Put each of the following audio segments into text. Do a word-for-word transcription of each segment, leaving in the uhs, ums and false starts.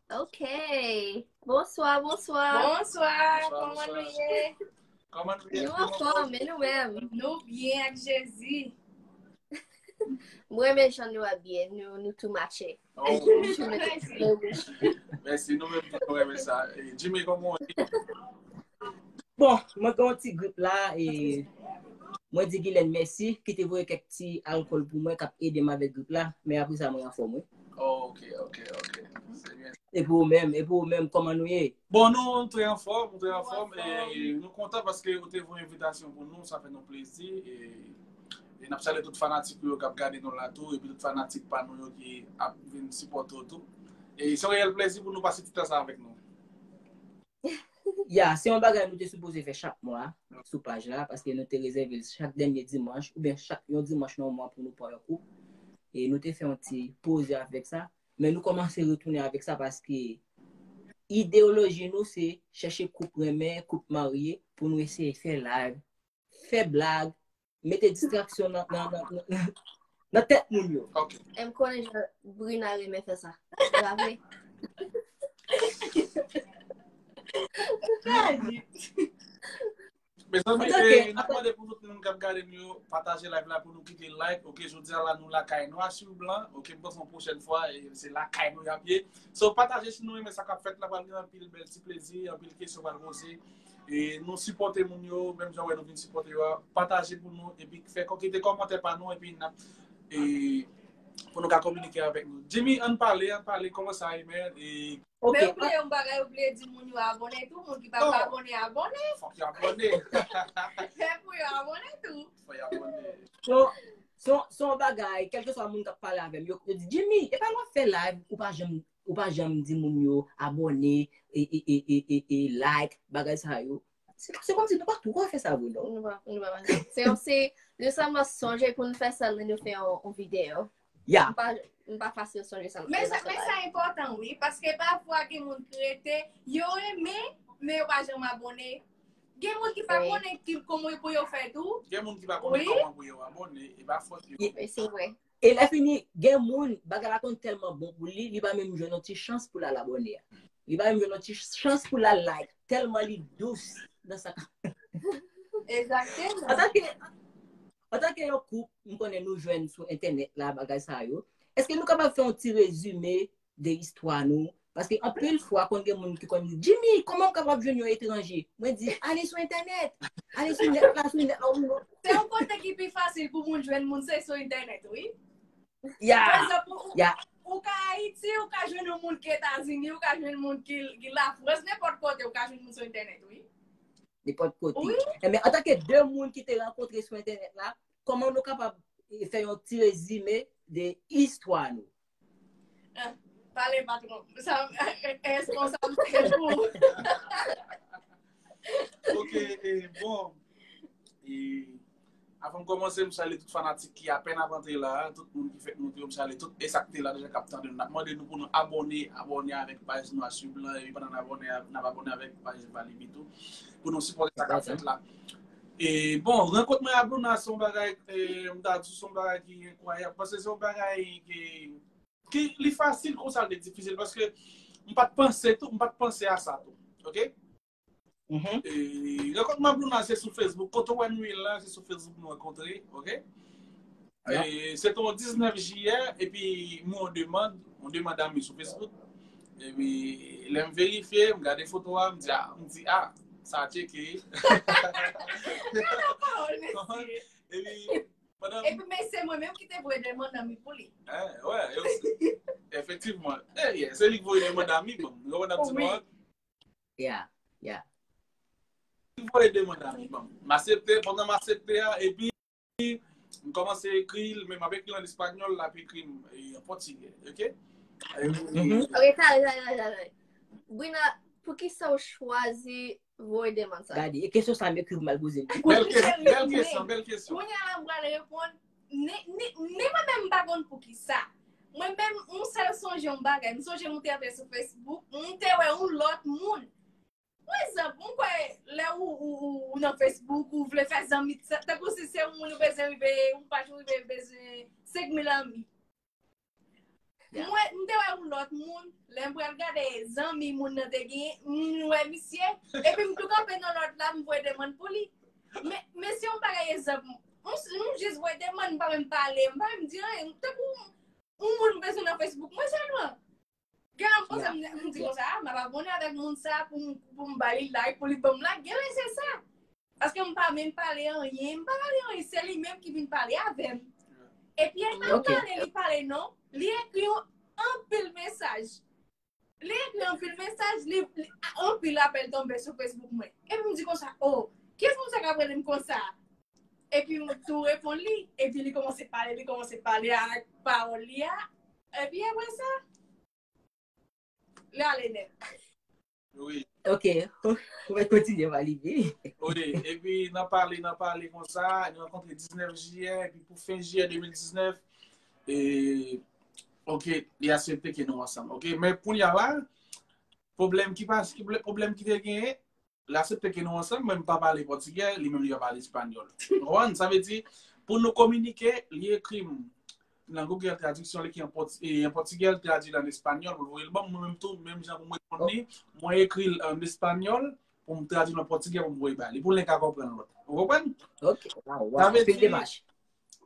Ok. Bonswa, bonswa. Bonswa, kòman nou ye? Kòman nou ye? Nou anfòm, e nou menm? Nou byen ak Jezi. Mwen renmen jan nou abiye, nou, nou tou matche. Oh, Nou tou mete koulè wouj. Mèsi, nou menm tou nou renmen sa. E, Jimmy, kòman w ye? Bon, mwen gen yon ti grip la, e mwen di Guylaine mèsi, ki te voye kèk ti alkòl pou mwen, k ap ede m avèk grip la, men apre sa, mwen anfòm, wi. Oh, ok, ok, ok. Se byen. E pou ou menm, e pou ou menm, kòman nou ye? Bon, nou trè anfòm, nou trè anfòm. E nou kontan paske ou te voye envitasyon pou nou, sa fè nou plezi. E, e n ap salye tout fanatik yo k ap gade nou la tou, epi tout fanatik pa nou yo ki ap vin sipòte w tou. E se yon reyèl plezi pou nou pase ti tan sa avèk nou. Ya, se yon bagay nou te sipoze fè chak mwa sou paj la, paske nou te rezève l chak dènye dimanch, oubyen chak yon dimanch nan yon mwa pou nou pran yon koup. E nou te fè yon ti poze avèk sa, men nou kòmanse retounen avèk sa paske ideyoloji nou se chèche koup renmen, koup marye, pou nou eseye fè live, fè blag, mete distraksyon nan, nan, nan, nan, nan tèt moun yo. Ok. M konnen jan Brina renmen fè sa. Bravo. Mezanmi, Antanke- eh, n ap mande pou tout moun k ap gade nou yo pataje live la, pou nou kite like. Ok, jodi a la nou lakay nou a Sur Blanc. Ok, m panse yon pwochèn fwa, eh, se lakay nou y ap ye. So, pataje si nou renmen sa k ap fèt la, pral gen anpil bèl ti plezi, anpil kesyon pral poze. E nou sipòte moun yo, menm jan wè nou vin sipòte yo a, pataje pou nou, epi fè kò- kite kòmantè pa nou, epi n ap, e, pou nou ka kominike avèk nou. Jimmy, ann pale, ann pale, kòman sa ye, men? E, Ok, Men ou bliye yon bagay, ou bliye di moun yo abòne tou, moun ki pa Oh. abòne, abòne. Fòk yo abòne. Fè pou yo abòne tou. Fòk yo abòne. so, so, so yon bagay, kèlkeswa moun k ap pale avè m, yo, yo di, Jimmy, e pa lè w ap fè live, ou pa janm, ou pa janm di moun yo abòne, e, e, e, e, e, e like, bagay sa yo. Se, se kòmsi nou pa twò fè sa vre, non? Nou pa, nou pa fè sa. Se yon, se, nou sèlman sonje pou nou fè sa lè nou fè yon, yon videyo. Ya, M pa, m pa fasil sonje sa. Men sa, men sa enpòtan, wi, paske pafwa gen moun ki rete, yo renmen, men yo pa janm abòne. Gen moun ki pa Wi. Konnen ki, kòman pou yo fè tou. Gen moun ki pa konnen Wi. Kòman pou yo abòne, e pa fòt yo. E se vre. E lè fini, gen moun, bagay la konn tèlman bon pou li, li pa menm jwenn yon ti chans pou l al abòne a. Li pa menm jwenn yon ti chans pou l al like, tèlman li dous nan sa. Egzakteman. Antanke, antanke yon koup, m konnen nou jwenn sou entènèt la, bagay sa yo. Èske nou kapab fè yon ti rezime de istwa nou? Paske anpil fwa, konn gen moun ki konn di, Jimmy, kòman m kapab jwenn yon etranje? Mwen di, ale sou entènèt. Ale sou nèt la, sou nèt la, ou Se yon kote ki pi fasil pou moun jwenn moun, se sou entènèt, wi. Pa Ya, egzanp, ou, ya. Ou ka Ayiti, ou ka jwenn yon moun ki Etazini, ou ka jwenn moun ki, ki Lafrans, nenpòt kote, ou ka jwenn moun sou entènèt, wi. Nenpòt kote. Wi. Enben, antanke de moun ki te rankontre sou entènèt la, kòman nou kapab eh, fè yon ti rezime de istwa nou? Ah, pale, patwon. Sa, responsab se pou. Ok, e bon. E avan m kòmanse, m salye tout fanatik ki apèn ap antre la, tout moun ki fèk moute yo, m salye tout e sa k te la deja k ap tande nou. N ap mande nou pou nou abòne, abòne avèk paj nou a Sur Blanc, epi pandan n abòne, n ap abòne avèk paj Valibi tou, pou nou sipòte sa k ap fèt la. E bon, rankont mwen ak Bruna se yon bagay, e, m ta di se yon bagay ki enkwayab, paske se yon bagay ki, ki li fasil konsa, li difisil, paske m pa t panse tou, m pa t panse a sa tou, ok? Mhm. E, rankont mwen ak Bruna se sou Facebook, kote w wè nou ye la, se sou Facebook nou rankontre, ok? Ya. E, se te yon diznèf jiyè, epi m wè yon demann, yon demann ami sou Facebook. Epi, lè m verifye, m gade foto a, m di, ah, m di, ah, sa tcheke. Pawòl, mesye. Epi, pandan Epi, men se mwen menm ki te voye demann ami pou li. Eh, wè, yo, efektivman. Eh, yeah, se li ki voye demann ami, bon, nou konprann ti Wi. Mwen. Ya, ya. Li voye demann ami, bon. M aksepte, pandan m aksepte a, epi m kòmanse ekri l, men m ap ekri l an espanyòl, l ap ekri m, eh, an pòtigè, ok? Mhm. Ok, talè, talè, talè, talè. Brina, poukisa w chwazi voye demann sa? Gade, e kesyon sa m ekri pou m al poze m. Bèl kesyon, bèl kesyon, bèl kesyon. Kounye a la, m pral reponn. Ni, ni, ni mwen menm, m pa konn poukisa. Mwen menm, m sèl sonje yon bagay. M sonje m te antre sou Facebook, m te wè yon lòt moun. Pa egzanp, m kwè lè ou, ou, ou, ou nan Facebook, ou vle fè zanmi, tankou si se yon moun ou bezwen rive, yon paj ou rive bezwen senk mil anmi. M wè, m te wè yon lòt moun, lè m pral gade zanmi moun nan te genyen, m wè misye, epi m tou kanpe nan lòt la, m voye demann pou li. Men, men se yon bagay egzanp, m, m jis voye demann, m pa menm pale, m pa menm di anyen, tankou yon moun bezwen nan Facebook mwen sèlman. Gen lè m panse, m, m di konsa, "Ah, m ap abòne avèk moun sa pou m, pou m ba li like, pou li ban m like." Gen lè se sa. Paske m pa menm pale anyen, m pa pale anyen, se li menm ki vin pale avè m. Epi e pa pale li pale non, li ekri yon anpil mesaj. Li ekri anpil mesaj, li, li anpil apèl tonbe sou Facebook mwen. Epi m di konsa, "Oh, kiyès moun sa k ap rele m konsa?" Epi m tou reponn li, epi li kòmanse pale, li kòmanse pale ak pawòl li a. Epi apre sa, li ale nèt. Wi. Ok, ou va kontinye, va live. Wi, epi nan pale, nan pale konsa, nou rankontre diznèf jiyè, epi pou fen jiyè de mil diznèf, e, ok, li aksepte ke nou ansanm. Ok, men kounye a la, pwoblèm ki pas, ki pwoblèm ki te genyen, li aksepte ke nou ansanm, men m pa pale pòtigè, li menm li pa pale espanyòl. Ou konprann? Sa vle di, pou nou kominike, li ekri m nan Google Traduction, li ekri an pòti-, e, an pòtigè, li tradui l an espanyòl, pou l voye l ban m. Mwen menm tou, menm jan pou mwen reponn li, mwen ekri l an espanyòl, pou m tradui l an pòtigè, pou m voye ba li, pou l ka konprann lòt. Ou konprann? Ok, wow, wow. Sa vle di,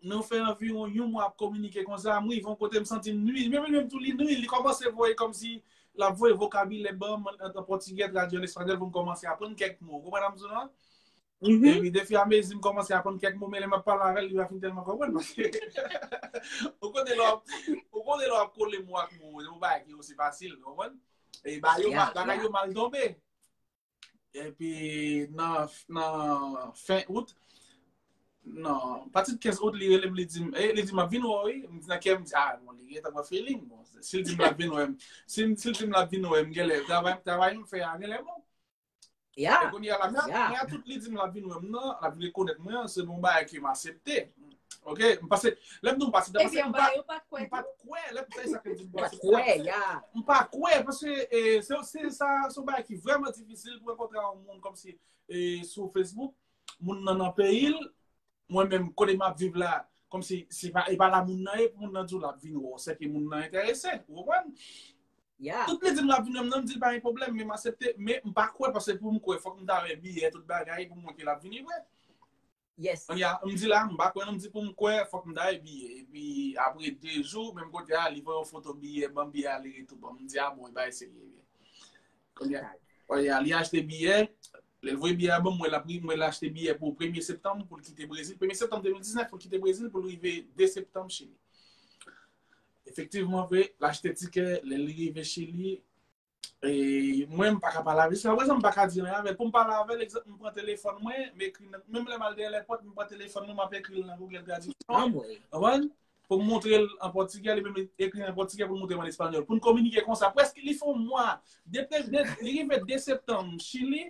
nou fè anviwon yon mwa ap kominike konsa, m rive yon kote m santi m nui. Men li menm tou li nui, li kòmanse voye kòmsi l ap voye vokabilè ban m an, an pòtigè, tradui an espanyòl pou m kòmanse aprann kèk mo. Ou konprann sa m di w lan? Epi defi a mezi m kòmanse aprann kèk mo, men lè m ap pale avè l, li pa fin tèlman konprann paske ou konnen lè w ap, ou konnen lè w ap kole mo ak mo, se yon bagay ki osi fasil, ou konprann? E ba yo, bagay yo mal tonbe. Epi nan, nan fen out, nan pati kenz out, li rele m, li di m, e, li di m, "M ap vin wè w, wi." M di nan kè m, m di, "Ah, bon, li gentan pran feeling." Bon, si l di m l ap vin wè m, si, si l di m l ap vin wè m, genlè, travay, travay m fè a, genlè bon. E kounye a la, men a tout li di m l ap vin wè m nan, l ap rekonèt mwen, se bon bagay ke m aksepte. Ok, m pase, lè m di w m pase, m pa t kwè, lè m fè sa ke di m pase. M pa kwè, paske e, se, se, sa, se yon bagay ki vrèman difisil pou rankontre yon moun kòmsi e, sou Facebook, moun nan nan peyi l, mwen menm, kote m ap viv la, kòmsi se pa, e pa la moun nan ye, pou moun nan di w l ap vin wè w, sèke moun nan enterese, ou konprann? Tout li di m l ap vin wè m nan, m di l pa gen pwoblèm, men m aksepte, men m pa kwè, paske pou m kwè, fòk m ta wè biyè, tout bagay, pou m wè ke l ap vini vre. Kounye a, m di la, m pa kwè non, m di pou m kwè, fòk m ta wè biyè. Epi, apre de jou, menm kote a, li voye yon foto biyè, ban m biyè ale retou ban m. M di, "Ah bon, e bagay serye, byen." Kounye a, kounye a, li achte biyè, lè l voye biyè a ban m, mwen, l ap, mwen, l achte biyè pou premye septanm, pou l kite Brezil. Premye septanm de mil diznèf, pou l kite Brezil, pou l rive de septanm Chili. Efektivman, vre, l achte tikè, lè l rive Chili, E, mwen, m pa ka pale avè l. Jiskaprezan, m pa ka di anyen avè l. Pou m pale avè l, egzanp, m pran telefòn mwen, m ekri nan, menm lè m al dèyè lèpòt, m pran telefòn mwen, m ap ekri l nan Google Traduction. Konprann? Pou m montre l an pòtigè, li menm ekri an pòtigè pou l montre m an espanyòl. Pou n kominike konsa. Prèske, li fè yon mwa. Depi, de, li rive de septanm, Chili,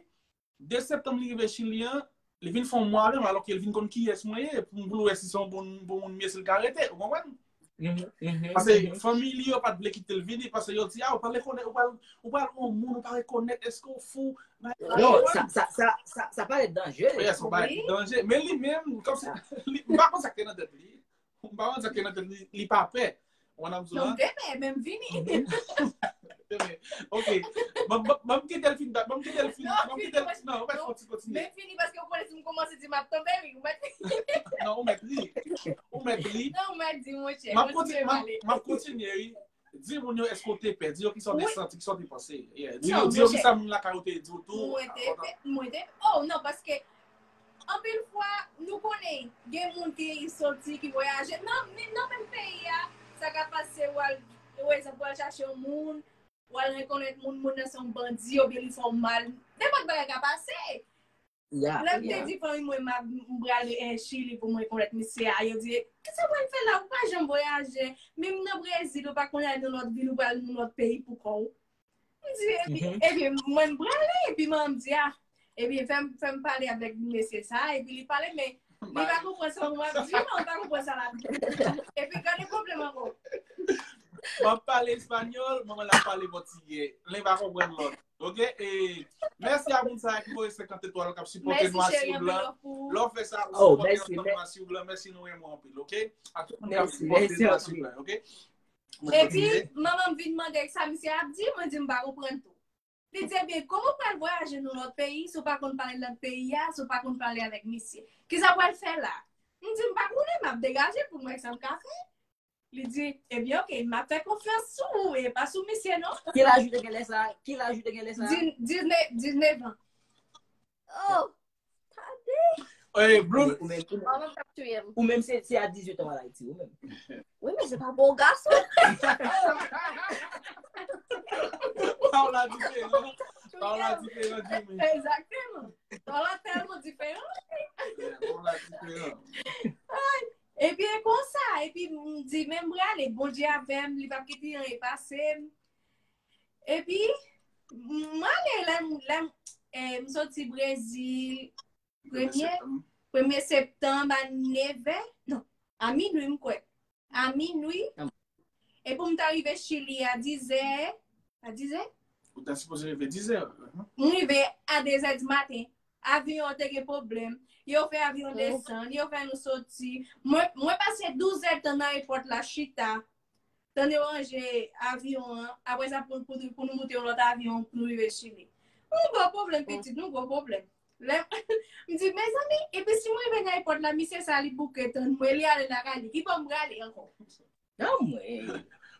de septanm li rive Chili an, li vin fè yon mwa avè m, alòske li vin konn kiyès mwen ye, pou m pou l wè si se yon bon, bon moun m ye, si l ka rete, ou konprann? Paske fanmi li yo pa t vle kite l vini, paske yo di, "Ah, ou pa rekonèt, ou pral, ou pral yon moun, ou pa rekonèt, èske w fou?" Non, sa, sa, sa, sa, sa parèt danje. Wi, se yon bagay ki danje. Men li menm, kòmsi, li, m pa konn sa k te nan tèt li. M pa konn sa k te nan tèt li, li pa pè. Ou konn sa m di w lan? Non, m te pè, men m vini. Ok. Ban m kite l fin, ban m kite l fin, ban m kite l, non, ou mèt fè yon ti kontinye. Men fini paske ou konnen si m kòmanse di m ap tonbe, wi, ou mèt. Non, ou mèt li. Ou mèt li. Non, ou mèt di, monchè. M ap kontinye, m ap kontinye, wi. Di moun yo èske w te pè, di yo kisa w te santi, kisa w te panse. Di yo, di yo kisa moun lakay ou te di w tou. Mwen te pè, mwen te, oh, non, paske anpil fwa, nou konnen, gen moun ki soti, ki vwayaje, nan, nan menm peyi a, sa ka pase, w al, pa egzanp, w al chache yon moun, w al rekonèt moun, moun nan se yon bandi, oubyen li fè w mal. Nenpòt bagay ka pase. Lè m te di fanmi mwen, m ap, m pral Chili pou mwen rekonèt misye a, yo di, "Kisa w pral fè la? Ou pa janm vwayaje. Menm nan Brezil, ou pa konn al nan lòt vil, ou pral nan lòt peyi pou kò w." M di, epi, epi mwen m prale, epi manman m di, "Ah, epi fè m, fè m pale avèk mesye sa," epi li pale, men li pa konprann sa mwen ap di, non, li pa konprann sa l ap di. Epi gade pwoblèm ankò. M ap pale espanyòl, manman l ap pale pòtigè. Li pa konprann lòt. Ok? E, mèsi a moun sa ki voye senkant etwal k ap sipòte nou a Siblan. Lè w fè sa, ou sipòte nou a Siblan. Mèsi, nou renmen w anpil, ok? Ak tout moun k ap sipòte nou a Siblan, ok? Epi, manman m vin mande sa misye ap di, mwen di m pa konprann tou. Li di, ebyen, kòman w pral vwayaje nan lòt peyi si w pa konn pale lang peyi a, si w pa konn pale avèk misye? Kisa w pral fè la? M di, m pa konnen, m ap degaje pou m wè sa m ka fè. Li di, ebyen, oke, m ap fè konfyans sou ou e pa sou misye, non. Ki laj ou te gen lè sa? Ki laj ou te gen lè sa? Diznèf, diznèf an. Oh, tande. Hey, Blue. Ou menm, ou menm, ou menm se, se a dizuit an w al Ayiti, ou menm. Wi, men se pa bon gason. Pawòl la diferan. Pawòl la diferan, Jimmy. Egzakteman. Pawòl la tèlman diferan. Yeah, pawòl la diferan. Epi e konsa, epi m di, men m prale, Bondye avè m, li p ap kite anyen pase m. Epi, m ale, lè m, lè m, eh, m soti Brezil, premye, premye septanm a nèf è, non, a minui, m kwè. A minui. Epi m ta rive Chili a diz è, a diz è? Ou ta sipoze rive diz è. M rive a de zè di maten. Avyon an te gen pwoblèm. Yo fè avyon desann, yo fè nou soti. Mwen, mwen pase douz è tan nan ayewopò la chita. Tan yo ranje avyon an. Apre sa, pou, pou, pou nou moute yon lòt avyon, pou nou rive Chili. Nou gwo pwoblèm, pitit, nou gwo pwoblèm. Lè, m di, mezanmi, epi si mwen rive nan ayewopò la, misye sa li bouke tann mwen, li ale lakay li, ki bò m prale ankò? Anmwey.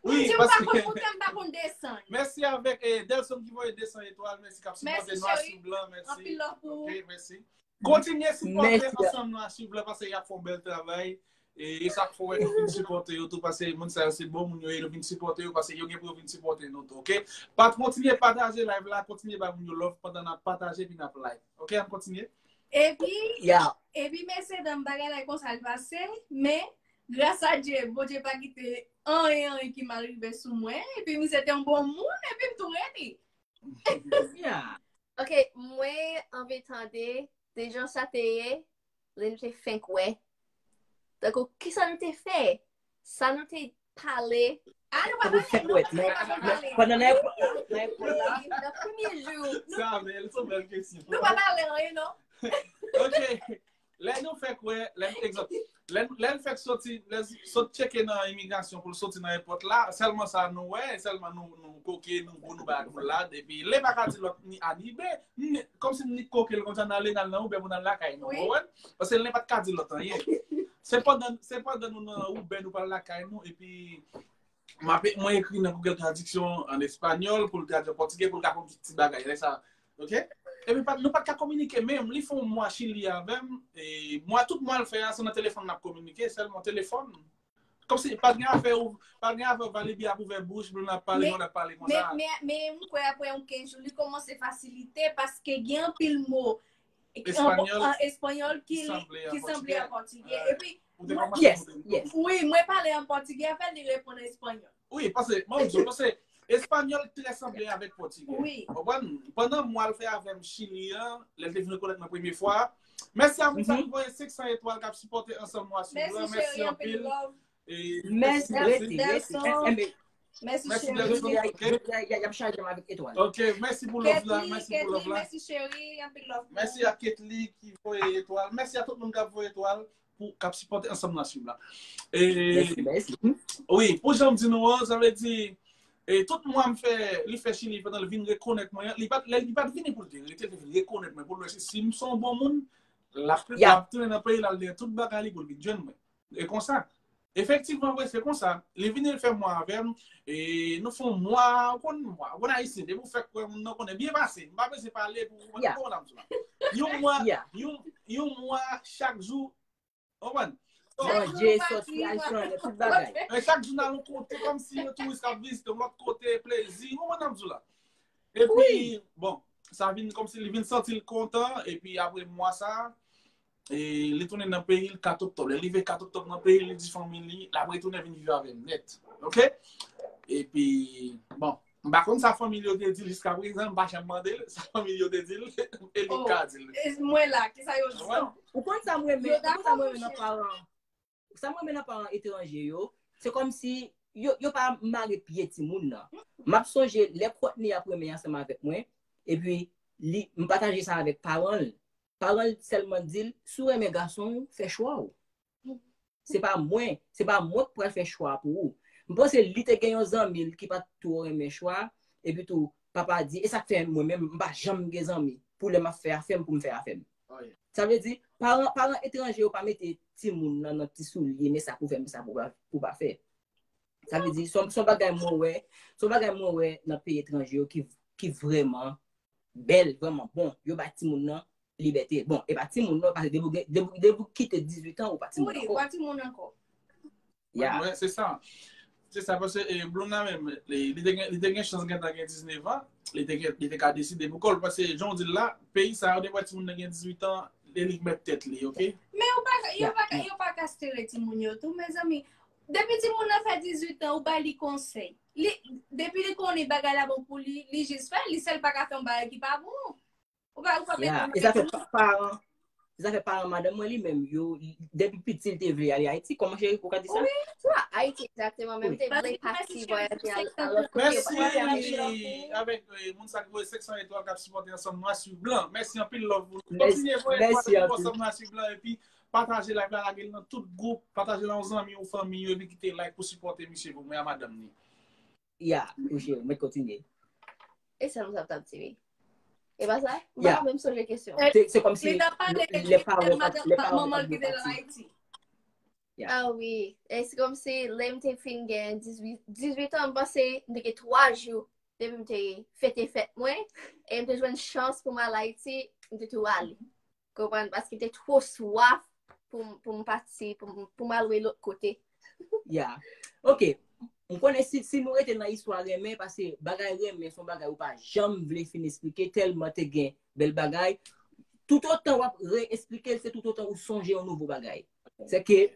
Wi, paske m pa konn moute, m pa konn desann. Mèsi avèk, eh, Delson ki voye de san etwal, mèsi k ap sipòte nou a Siblan, mèsi. Anpil love pou ou. Ok, mèsi. Kontinye sipòte ansanm nou a Siblan, paske y ap fè yon bèl travay. E, e sa k fè w wè nou vin sipòte yo tou, paske moun sa yo se bon moun yo ye, nou vin sipòte yo, paske yo gen pou yo vin sipòte nou tou, ok? Pa kontinye pataje live la, kontinye bay moun yo love pandan n ap pataje epi n ap like. Ok, ann kontinye. Epi, epi mesye danm bagay la konsa l pase, men gras a Dye, Bondye pa kite anyen, anyen ki mal rive sou mwen, epi misye te yon bon moun, epi m tou rete. Ok, mwen anvi tande de jan sa te ye lè nou te fenk wè. Tankou, kisa nou te fè? Sa nou te pale? Ah, nou pa pale, non, nou pa pale. Pandan nan ayewopò la, nan premye jou. Sa, men, se yon bèl kesyon. Nou pa pale anyen, non. Ok. Lè nou fèk wè, lè, egzanp, lè, lè l fèk soti, lè l sot tcheke nan imigrasyon pou l soti nan ayewopò la, sèlman sa nou wè, sèlman nou, nou koke, nou gwo, nou ba nou lad, epi lè pa ka di lòt ni A ni B, ni, kòmsi ni koke l konsa, n ale, n al nan Uber pou n al lakay nou, ou konprann? Paske l pa t ka di lòt anyen. Se pandan, se pandan nou nan Uber, nou pral lakay nou, epi m ape, mwen ekri nan Google Tradiksyon an espanyòl pou l tradui an pòtigè pou l ka konprann ti bagay lè sa. Ok? Epi pa, nou pa t ka kominike menm. Li fè yon mwa Chili avè m. E mwa, tout mwa l fè a, se nan telefòn n ap kominike, sèlman telefòn. Kòmsi pa t gen afè ou, pa t gen afè ou va Libi ap ouvè bouch pou n ap pale, men, n ap pale konsa. Men, men, men m kwè apre yon kenz jou, li kòmanse fasilite paske gen anpil mo espanyòl, an espanyòl ki, ki sanble a pòtigè. Epi, mwen, wi, mwen pale an pòtigè avè l, li reponn an espanyòl. Wi, paske, mwen di w, paske espanyòl trè sanble avèk pòtigè. Wi. Konprann? Pandan mwa l fè avè m Chili an, lè l te vin rekonèt mwen premye fwa. Mèsi a moun sa ki voye senk san etwal k ap sipòte ansanm nou a Siblan. Mèsi anpil. Mèsi, mèsi, mèsi. Mèsi, cheri. Jodi a, jodi a, y ap chaje m avèk etwal. Ok, mèsi pou love la, mèsi pou love la. Mèsi, cheri, anpil love pou ou. Mèsi a Ketly ki voye etwal. Mèsi a tout moun k ap voye etwal, pou, k ap sipòte ansanm nou a Siblan. E, mèsi, mèsi. Wi, pou jan m di nou an, sa vle di, e tout mwa m fè, li fè Chili pandan l vin rekonèt mwen an, li pa t, li pa t vini pou l te rete, li te vin rekonèt mwen, pou l wè si, si m se yon bon moun, l ap, l ap tounen nan peyi l, al dèyè tout bagay li pou l vin jwenn mwen. E konsa. Efektivman, vre, se konsa. Li vini, li fè mwa avè m. E nou fè yon mwa, ou konn mwa. Ou konn Ayisyen, depi w fèk wè moun nan, ou konnen byen pase. M pa bezwen pale pou ou konprann sa m di la. Yon mwa, yon, yon mwa, chak jou. Ou konprann? Manje, sòti, al chanje, tout bagay. E chak jou n al yon kote, kòmsi yon touris k ap vizite yon lòt kote, plezi. Ou konprann sa m di la? Epi, bon, sa vin kòmsi li vin santi l kontan, epi apre mwa sa, e li tounen nan peyi l kat oktòb. Lè li rive kat oktòb nan peyi l, li di fanmi li, l ap retounen vin viv avè m nèt. Ok? Epi, bon, m pa konn sa fanmi l yo te di l jiskaprezan, m pa janm mande l, sa fanmi l yo te di l, e li k ka di l. Mwen la, kisa yo di? Ou konn sa m renmen, ou konn sa m renmen nan paran? Sa m renmen nan paran etranje yo, se kòmsi yo, yo pa mare pye timoun nan. M ap sonje lè Courtney ap renmen ansanm avèk mwen, epi li, m pataje sa avèk paran l. Paran l sèlman di l, si w renmen gason w, fè chwa w. Se pa mwen, se pa mwen k pral fè chwa pou ou. M panse li te gen yon zanmi l ki pa t twò renmen chwa, epi tou, papa di, e sa k fè mwen menm, m pa janm gen zanmi. Pou lè m ap fè afè m, pou m fè afè m. Sa vle di, paran, paran etranje yo pa mete timoun nan, nan ti soulye, men sa pou fè, men sa pou pa, pou pa fè. Sa vle di, se yon, se yon bagay mwen wè, se yon bagay mwen wè nan peyi etranje yo ki, ki vrèman bèl, vrèman bon. Yo bay timoun nan libète. Bon, e pa timoun non, paske depi w gen, depi, depi w kite dizuit an, ou pa timoun Wi, ou ankò. Pa timoun ankò. Ya. Mwen, se sa. Se sa, paske eh, Blonde la menm, li, li te gen, li te gen chans gentan gen diznèf an, li te, gen- li te ka deside pou kò l, paske jan w di l la, peyi sa yo, depi timoun nan gen dizuit an, li, li mèt tèt li, oke? Men yo pa, yo Ya. pa, yo pa ka stere timoun yo tou, mezanmi. Depi timoun nan fè dizuit an, ou ba li konsèy. Li, depi li konnen bagay la bon pou li, li jis fè, li sèl pa ka fè yon bagay ki pa bon. Ou pa, ou pa mèt Ya, e sa fè pa- paran, e sa fè paran madanm mwen li menm, yo, depi piti li te vle ale Ayiti, kòman cheri, ou ka di sa? Wi, tu vois, Ayiti, egzakteman, men m te vle pati vwayaje a, a lòt kote, Mèsi avèk eh, moun sa ki voye senk san etwal k ap sipòte ansanm nou a swiv blan. Mèsi anpil love pou nou. Kontinye voye etwal pou ansanm nou a swiv blan epi pataje live la, lage l nan tout gwoup, pataje l a yon zanmi ou fanmi yo epi kite like pou sipòte misye pou mwen a madanm ni. Ya, wi cheri, mwen kontinye. E sa nou sa t ap di wi. E pa sa? M pa ka menm sonje kesyon. Se se kòm si Li t ap pale lè de paran pa- madan- lè pa- paran manman pa l ki te nan Ayiti. Ya. Ah wi, e se kòm si lè m te fin gen dizuit, dizuit an, m panse m te gen twa jou depi m te fete fèt mwen, e m te jwenn chans pou m al Ayiti, m te tou ale. Konprann? Paske m te twò swaf pou m, pou m pati, pou m, pou m al wè lòt kote. Ya. Ok. M konnen si, si nou rete nan istwa renmen, paske bagay renmen se yon bagay ou pa janm vle fin esplike, tèlman te gen bèl bagay. Toutotan w ap re-esplike l, se toutotan ou sonje yon nouvo bagay. Se ke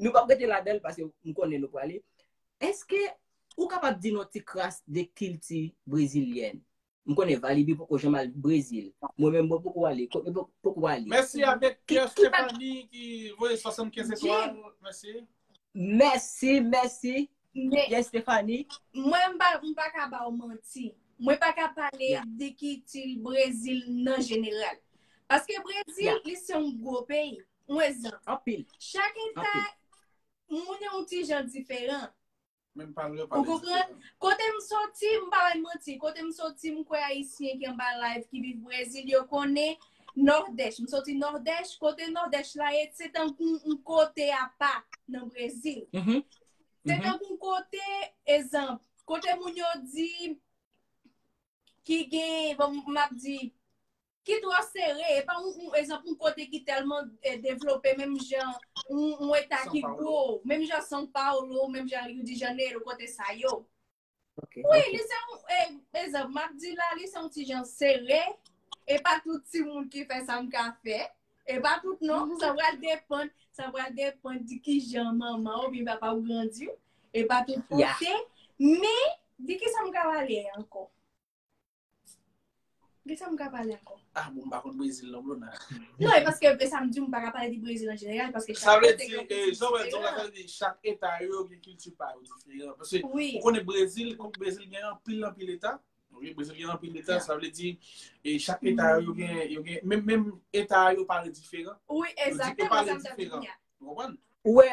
nou p ap rete ladan l paske m konnen nou prale. Èske ou kapab di nou ti kras de kilti brezilyèn? M konnen Valiby poko janm al Brezil. Mwen menm mwen poko ale. Kot mwen poko ale. Mèsi avèk Pierre Stephanie ki voye swasannkenz etwal. Mèsi. Mèsi, mèsi. Pierre Stephanie. Mwen m pa, m pa ka ba w manti. Mwen pa ka pale de kilti Brezil nan jeneral. Paske Brezil, li se yon gwo peyi. Yon egzanp. Anpil. Chak eta, moun yo yon ti jan diferan. Menm pale yo Ou pale konprann? diferan. Kote m soti, m pa bay manti. Kote m soti, m kwè Ayisyen ki anba live, ki viv Brezil, yo konnen Nòdès. M soti Nòdès, kote Nòdès la ye, se tankou yon kote apa nan Brezil. Mhm. Se Mhm. tankou yon kote, egzanp, kote moun yo di ki gen, bon, m ap di, ki twò sere, e pa yon, yon egzanp, yon kote ki tèlman eh, devlope, menm jan yon, yon eta São ki Paulo. gwo, menm jan São Paulo, menm jan Rio de Janeiro, kote sa yo. Ok, Wi, ok. li se yon, eh, egzanp, m ap di la, li se yon ti jan sere, e pa tout timoun ki fè sa m ka fè, e pa tout non, sa pral depann, sa pral depann di ki jan manman oubyen papa ou grandi w, e pa tout Ya. kote, men di ki sa m ka pale ankò. Gen sa m ka pale ankò? Ah, bon, m pa konn Brezil non, Blonde. Non, e paske e sa m di, m pa ka pale de Brezil an jeneral, paske Sa chak vle kote di, gen eh, kilti jan w wè, jan w diferan. wè, di chak eta yo gen kilti pa yo diferan. Paske Wi. ou konnen Brezil, kon Brezil gen anpil, anpil eta. Wi, Brezil gen anpil eta, Ya. sa vle di, e chak eta yo, yo gen, yo gen, menm, menm eta yo pale diferan. Wi, Yo di, yo egzakteman, pale sa m t ap di diferan. kounye a. Ou konprann? Ou wè,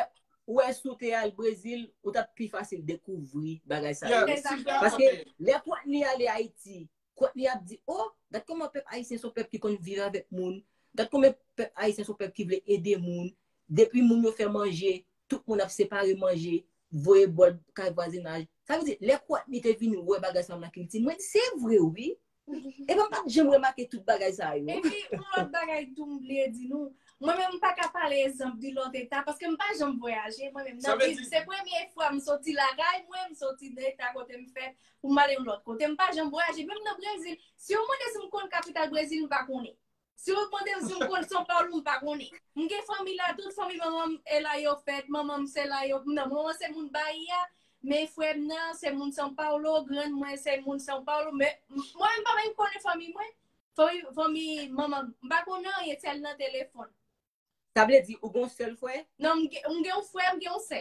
ou wè si w te al Brezil, ou t ap pi fasil dekouvri bagay sa yo. Yeah, Egzakteman. Paske lè Courtney ale Ayiti, Courtney ap di, oh, gad kòman pèp ayisyen se yon pèp ki konn viv avèk moun. Gad kòman pèp ayisyen se yon pèp ki vle ede moun. Depi moun yo fè manje, tout moun ap separe manje, voye bò kay vwazinaj. Sa vle di, lè Courtney te vin wè bagay sa yo nan kilti, mwen di, se vre wi. Epi m pa t janm remake tout bagay sa yo. Epi, yon lòt bagay tou m bliye di nou. Mwen menm m pa ka pale egzanp de lòt eta, paske m pa janm vwayaje. Mwen menm Sa nan vle vi m, di se premye fwa m soti lakay mwen, m soti nan eta kote m fèt, pou m ale yon lòt kote. M pa janm vwayaje, menm nan Brezil. Si w mande si m konn kapital Brezil, m pa konnen. Si w mande m si m konn São Paulo, m pa konnen. M gen fanmi la, tout fanmi manman m e la yo fèt, manman m se la yo, non, manman se moun Bahia, men frè m nan se moun São Paulo, grann mwen se moun São Paulo, men m- mwen m pa menm konnen fanmi mwen. Fanmi, fanmi manman m, m pa konnen anyen, sèl nan telefòn. Sa vle di ou gen yon sèl frè? Non, m gen, m gen yon frè, m gen yon sè.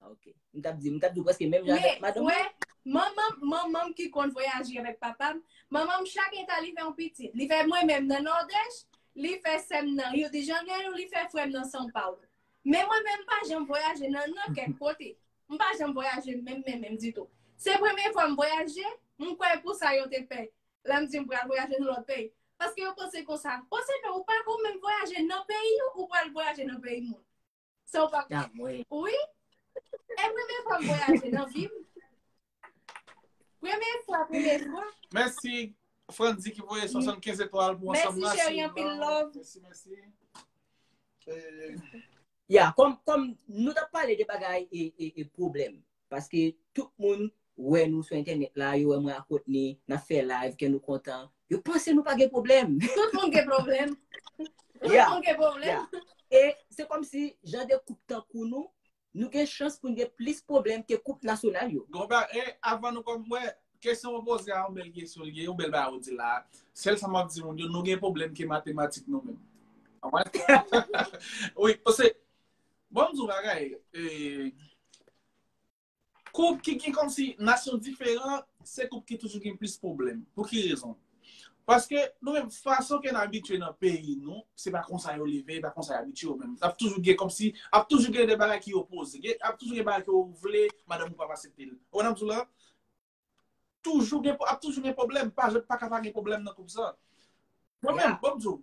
Ah, ok. M t ap di, m t ap di w prèske menm jan Men, avèk madanm mwen. Frè, manman, manman m ki konn vwayaje avèk papa m, manman m chak eta li fè yon pitit. Li fè mwen menm nan Nòdès, li fè sè m nan Rio de Janeiro, li fè frè m nan São Paulo. Men mwen menm m pa janm vwayaje nan, nan kèk kote. m pa janm vwayaje menm, menm, menm ditou. Se premye fwa m vwayaje, m kwè pou sa yo te pè. Lè m di m pral vwayaje nan lòt peyi. Paske yo panse konsa. Panse ke ou pa ko menm vwayaje nan peyi ou, ou pral vwayaje nan peyi moun. Sa ou pa. Wi. E premye fwa m vwayaje nan vi m. Premye fwa, premye fwa. Mèsi, Frandy ki voye swasannkenz etwal pou ansanm. Mèsi cheri, anpil love. Mèsi, mèsi. Eh, Ya, kòm kòm nou t ap pale de bagay e, e, e pwoblèm. Paske tout moun wè nou sou entènèt la, yo wè mwen ak Rodney, n ap fè live, kè nou kontan. Yo panse nou pa gen pwoblèm. Tout moun gen pwoblèm. Tout Ya, moun gen pwoblèm. Ya. E se kòmsi jan de koup tankou nou, nou gen chans pou n gen plis pwoblèm ke koup nasyonal yo. Gon ba, e avan nou kòm mwen, kesyon w poze a yon bèl kesyon, li ye, yon bèl bagay ou di la. Sèl sa m ap di moun yo, nou gen pwoblèm ke matematik nou menm. Wi, paske, bon, m di w bagay, e, koup ki gen kòmsi nasyon diferan, se koup ki toujou gen plis pwoblèm. Pou ki rezon? Paske nou menm, fason ke n abitye nan peyi nou, se pa konsa yo leve, e pa konsa yo abitye yo menm. Ap toujou gen kòmsi, ap toujou gen de bagay ki opoze. Gen, ap toujou gen bagay ke ou vle, madanm ou p ap aksepte l. Ou konn sa m di w la? Toujou gen, ap toujou gen pwoblèm, pa, pa ka pa gen pwoblèm nan koup sa. Mwen menm, bon m di w,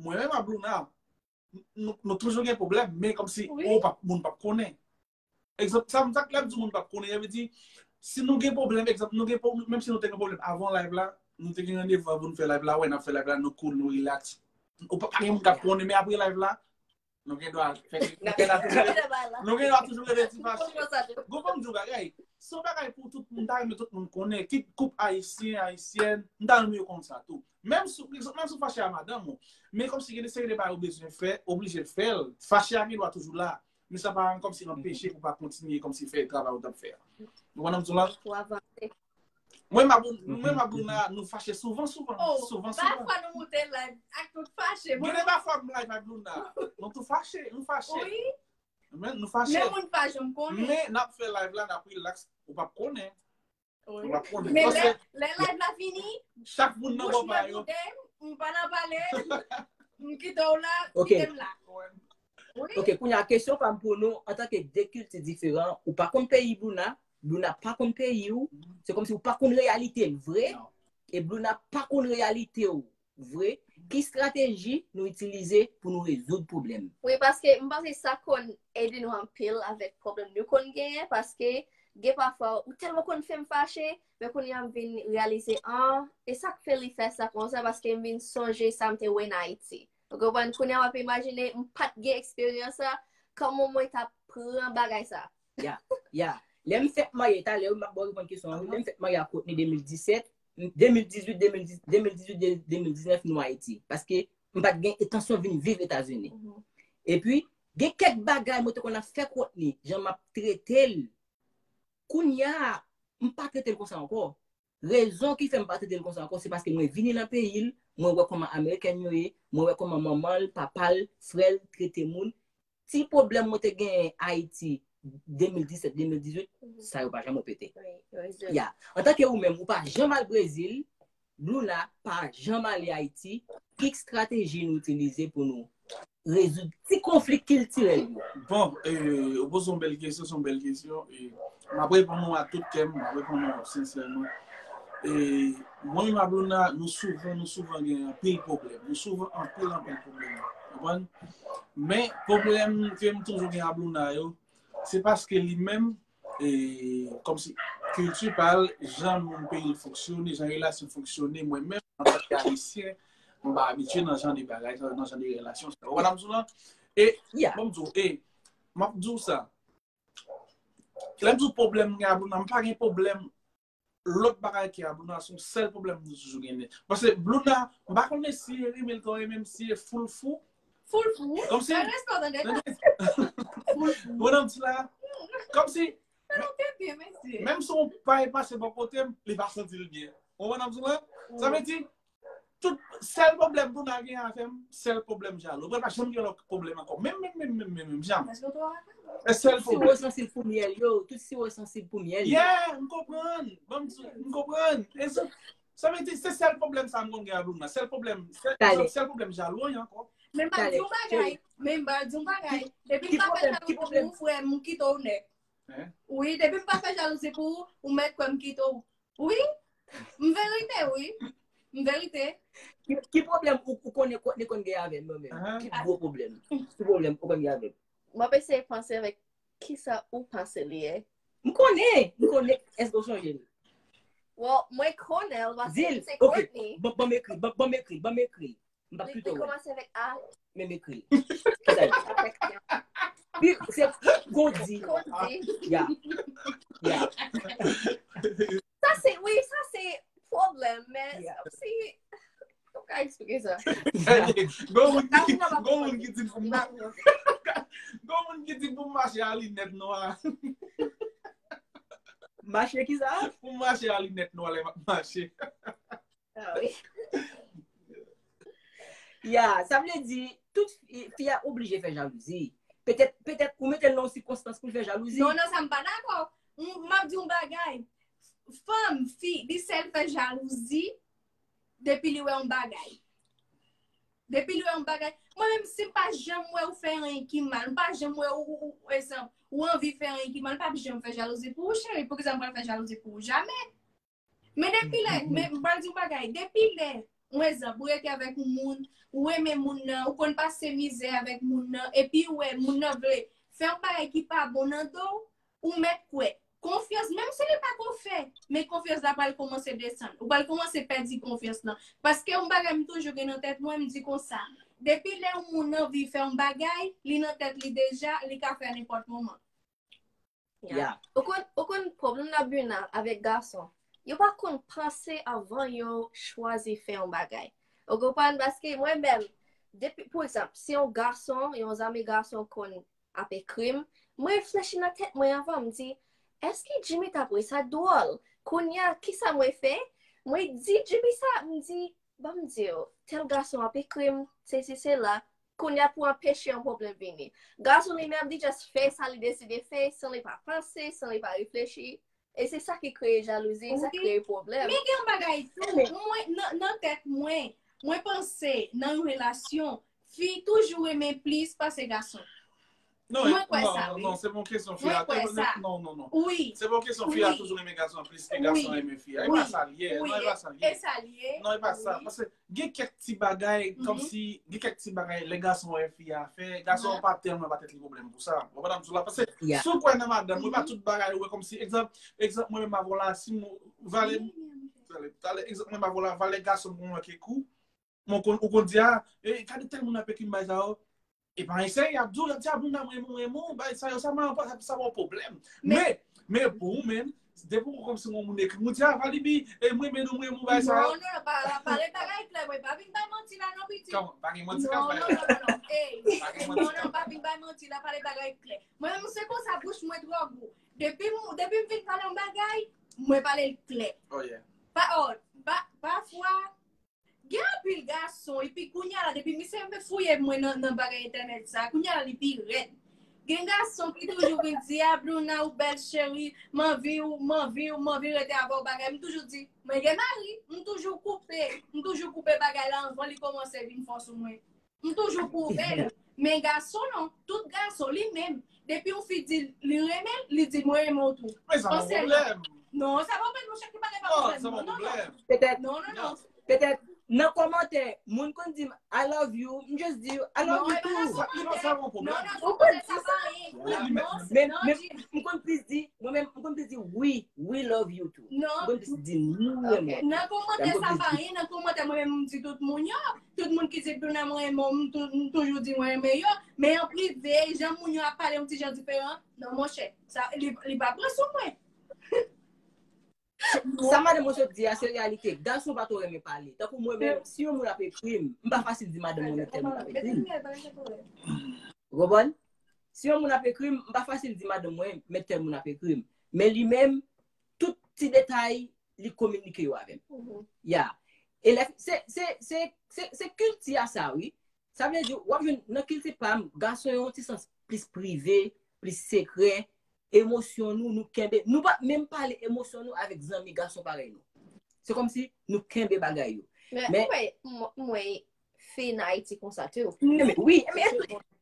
mwen menm ak Blouna, nou, nou toujou gen pwoblèm, men kòmsi, ou p ap, moun p ap konnen. Egzanp, sa m sa k lè m di moun p ap konnen, sa vle di, si nou gen pwoblèm, egzanp, nou gen pwoblèm, menm si nou te gen pwoblèm avan live la, nou te gen randevou avan nou fè live la, wè, n ap fè live la, nou cool, nou relax. Ou pa, pa gen moun k ap konnen, men apre live la, nou gen dwa fè, nou gen dwa toujou rete, nou gen dwa toujou rete ti fache. Gon ban m di w bagay, se yon bagay pou tout moun, ta renmen tout moun konnen, kit koup ayisyen, ayisyèn, m ta renmen yo konn sa tou. Menm si, menm si w fache a madanm ou, men kòmsi gen de seri de bagay ou bezwen fè, oblije fè l, fache a gen dwa toujou la. Men sa pa kòmsi anpeche pou pa kontinye kòmsi fè travay ou t ap fè a. Ou konprann sa m di w la? Pou avanse. Mwen m ak Blouna, nou fache souvan, souvan. Souvan, souvan. Pafwa nou moute live ak tout fache. Gen de pafwa m live ak Blouna. Nou tou fache, nou fache. Wi. Men nou fache. Men moun pa janm konnen. Men n ap fè live la, n ap relax, ou p ap konnen. Ou p ap konnen. Men lè, lè live la fini, chak moun nan bò pa yo. M pa nan pale, m kite w la, kite m la. Ok, kounye a kesyon pa m pou nou, antanke de kilti diferan, ou pa konn peyi Blouna, Blouna pa konn peyi w, se kòmsi ou pa konn reyalite l vre, e Blouna pa konn reyalite w vre, ki estrateji nou itilize pou nou rezoud pwoblèm? Wi, paske m panse sa konn ede nou anpil avèk pwoblèm nou konn genyen, paske gen pafwa ou tèlman konn fè m fache, men kounye a m vin reyalize, an, e sa k fè li fè sa konsa, paske m vin sonje sa m te wè n Ayiti. Ou konprann? Kounye a m ap imajine, m pa t gen eksperyans sa, kòman mwen t ap pran bagay sa. Ya, ya. Lè m fèk marye, talè m ap ba w reponn kesyon an, wi. Lè m fèk marye ak Rodney de mil disèt, de mil dizuit, de mil dizuit, de mil diznèf nou Ayiti. Paske m pa t gen entansyon vin viv Etazini. Epi, gen kèk bagay mwen te konn ap fè Rodney, jan m ap trete l. Kounye a, m pa trete l konsa ankò. Rezon ki fè m pa trete l konsa ankò, se paske mwen vini nan peyi l, mwen wè kòman Amerikèn yo ye, mwen wè kòman manman l, papa l, frè l trete moun. Ti pwoblèm mwen te genyen Ayiti de mil disèt, de mil dizuit, sa yo pa janm repete. Ya. Antanke ou menm, ou pa janm al Brezil, Blouna pa janm ale Ayiti, ki estrateji nou itilize pou nou rezoud ti konfli kiltirèl yo? Bon, e, ou poze yon bèl kesyon, se yon bèl kesyon. E, m ap reponn ou ak tout kè m, m ap reponn ou sensèman. E, mwen menm ak Blouna, nou souvan, nou souvan gen anpil pwoblèm. Nou souvan anpil, anpil pwoblèm. Ou konprann? Men, pwoblèm ke m toujou gen ak Blouna yo, se paske li menm, e, kòmsi kilti pa l, jan moun peyi l fonksyone, jan relasyon fonksyone, mwen menm, antanke Ayisyen, m pa abitye nan jan de bagay, nan jan de relasyon sa. Ou konprann sa m di w lan? E, bon, m di w, e, m ap di w sa. Lè m di w pwoblèm m gen ak Blouna, m pa gen pwoblèm lòt bagay ke ak Blouna, se yon sèl pwoblèm nou toujou genyen. Paske Blouna, m pa konnen si e renmen l twò, e menm si e full fou. Full fou. Kòmsi Fè respè w tande. Full fou. Ou konprann sa m di w la? Kòmsi Sa nou te byen, mesye. Menm si yon pay pase bò kote m, li pa santi l byen. Ou konprann sa m di w la? Sa vle di, tout, sèl pwoblèm Blouna gen avè m, sèl pwoblèm jalou. Ou pa janm gen lòt pwoblèm ankò. Menm, menm, menm, menm, menm, menm, janm. Paske w twò rakan. E sèl Siwo pwoblèm. Sansib pou myèl yo, tout siwo sansib pou myèl yo. Yeah, m konprann. Bon, m di, m konprann. E sa, sa vle di, se sèl pwoblèm sa m konn gen ak Blouna. Sèl pwoblèm, sèl, Talè. Sèl pwoblèm jalou an ankò. Men m ba di yon bagay. Men m ba di yon bagay. Depi m pa fè jalou pou ou, frè m, m kite w nèt. Wi, depi m pa fè jalouzi pou ou, ou mèt kwè m kite w. Wi, m verite, wi. M verite. Ki, ki pwoblèm ou, ou konnen ko- li konn gen avè m, mwen menm? Ki gwo pwoblèm? Ki pwoblèm ou konn gen avè m? M ap eseye panse avèk kisa ou panse li ye. M konnen, m konnen. Èske w sonje l? Well, mwen konnen l paske Di l, se ok. Courtney. Ban ban m ekri, ban ban m ekri, ban m ekri. M pa Li kite li w. Kòmanse avèk A. Men m ekri. Kisa l ye? Afeksyon. Pi, se Gondi. Gondi. Ya. Ya. Sa se, wi, sa se pwoblèm, men Yeah. Si ou ka eksplike sa. Gon moun ki gon moun ki di pou m gon moun ki di pou m mache a linèt nwa. Mache kisa? Pou m mache a linèt nwa lè m ap mache. Ah wi. Ya, sa vle di tout fi fi a oblije fè jalouzi. Petèt petèt ou mete l nan yon sikonstans pou l fè jalouzi. Non, nan sa m pa dakò. M m ap di yon bagay. Fanm, fi, li sèl fè jalouzi depi li wè yon bagay. Depi li wè yon bagay. Mwen menm, si m pa janm wè ou fè anyen ki mal, m pa janm wè ou, ou, ou, egzanp, ou anvi fè anyen ki mal, m p ap janm fè jalouzi pou ou, cheri. Poukisa m pral fè jalouzi pou ou? Jamè. Men depi lè, men m pral di yon bagay, depi lè, yon egzanp, ou rete avèk yon moun, ou renmen moun nan, ou konn pase mizè avèk moun nan, epi ou wè moun nan vle fè yon bagay ki pa bon nan do w, ou mèt kwè. Konfyans, menm si li pa ko fè, men konfyans la pral kòmanse desann. Ou pral kòmanse pèdi konfyans lan. Paske yon bagay m toujou gen nan tèt mwen, m di konsa, depi lè yon moun anvi fè yon bagay, li nan tèt li deja, li ka fè nenpòt moman. Ya. Ou konn, ou konn pwoblèm la Bruna avèk gason. Yo pa konn panse avan yo chwazi fè yon bagay. Ou konprann? Paske mwen menm, depi, pou egzanp, si yon gason, yon zanmi gason konn ap ekri m, mwen reflechi nan tèt mwen avan, m di, èske Jimmy t ap wè sa dwòl? Kounye a, kisa mwen fè? Mwen di Jimmy sa, m di, ban m di w, tèl gason ap ekri m, sesi, sela. Kounye a pou anpeche yon pwoblèm vini. Gason li menm, li just fè sa li deside fè, san li pa panse, san li pa reflechi. E se sa ki kreye jalouzi, sa Wi. Kreye pwoblèm. Men gen yon bagay tou, mwen, nan, nan tèt mwen, mwen panse nan yon relasyon, fi toujou renmen plis pase gason. Non, Mwen kwè non, sa, non, wi. Non, se bon kesyon fi Mwen a. kwè sa. Non, non, non. Wi. Se bon kesyon fi a Wi. Toujou renmen gason plis ke gason Wi. Renmen fi a. E Wi. Pa sa l ye. Wi. Non, e pa sa l E ye. sa l ye. Non, e pa sa. Wi. Paske gen kèk ti bagay, Mhm. kòmsi, gen kèk ti bagay, lè gason wè fi a fè, gason Mhm. Pa tèlman ba tèt li pwoblèm pou sa. Ou konprann sa m di w la? Paske Yeah. si w kwè nan madanm, ou pa Mhm. Tout bagay, ou wè kòmsi, egzanp, egzanp, mwen menm avè w la, si m, Vale, Vale, Vale, egzanp, mwen menm avè w la, Vale gason mwen ke kou, mwen konn, ou konn di, a, e, gade tèl moun ap ekri m bay sa yo, e pa eseye, y ap di w, y ap di, a, moun nan mwen, mwen, mwen, bay sa yo, sa mwen, sa, sa mwen pwoblèm. Men, men pou ou menm, depi ou kòmsi yon moun ekri, ou di, a, Valibi, e mwen, men nou, mwen, mwen, bay sa yo. Non, non, non, pa, pa, pale bagay klè, mwen, pa vin bay manti la, non, piti. Kòman? Pa gen manti Non, k ap non, bay. Non, non, non, ey, Pa gen non, manti. Non, pa vin bay manti la, pale bagay klè. Mwen, menm, se konsa, bouch mwen twò gou. Depi m, depi m vin pale yon bagay, mwen pale l klè. Oh, yeah. Pa, oh, pa, pafwa, gen anpil gason, epi kounye a la, depi misye fouye mwen nan, nan bagay entènèt sa, kounye a la, li pi rèd. Gen gason ki toujou vin di, a, Bruna, ou bèl cheri, m anvi w, m anvi w, m anvi rete avè w, bagay. M toujou di, mwen gen mari, m toujou koupe, m toujou koupe bagay la anvan li kòmanse vin fò sou mwen. M toujou pwouve l. Men gason non, tout gason, li menm, depi yon fi di li renmen l, li di mwen renmen w tou. Men sa pa Panse l. Pwoblèm. Non, sa pa pwoblèm, monchè, ki bagay pa Non, pwoblèm, sa pa non, non, non. Pwoblèm. Petèt, Non, non, non. petèt, nan kòmantè, moun konn di m, I love you, m just di, I love Non, you e pa nan too. Sa, non, sa pa yon Non, pwoblèm. nan kòmantè, sa pa anyen. Li Non, mèt non, Men, non, men, Jim. m konn plis di, mwen menm, m konn plis di, we, we love you too. M Non. konn plis di, nou renmen w. Nan kòmantè, Mwen sa konn pa plis di. Anyen, nan kòmantè, mwen menm, m di tout moun yo. Tout moun ki di Bruna mwen renmen w, m tou- m toujou di mwen renmen yo. Men an prive, jan moun yo ap pale yon ti jan diferan. Non, monchè, sa, li, li pa pran sou mwen. Sa madanm mwen sot di a, se reyalite. Gason pa twò renmen pale. Tankou mwen menm, si yon moun ap ekri m, m pa fasil di madanm mwen, men tèl moun ap ekri m. Ou konprann? Si yon moun ap ekri m, m pa fasil di madanm mwen, men tèl moun ap ekri m. Men li menm, tout ti detay, li kominike yo avè m. Ya. E lè, se, se, se, se, se kilti a sa, wi. Sa vle di, w ap jwenn nan kilti pa m, gason yo yon ti sans plis prive, plis sekrè, emosyon nou, nou kenbe, nou pa menm pale emosyon nou avèk zanmi gason parèy nou. Se kòmsi nou kenbe bagay yo. Men, Men- mwen, mwen, mwen, fi nan Ayiti konsa tou. Men, wi, men,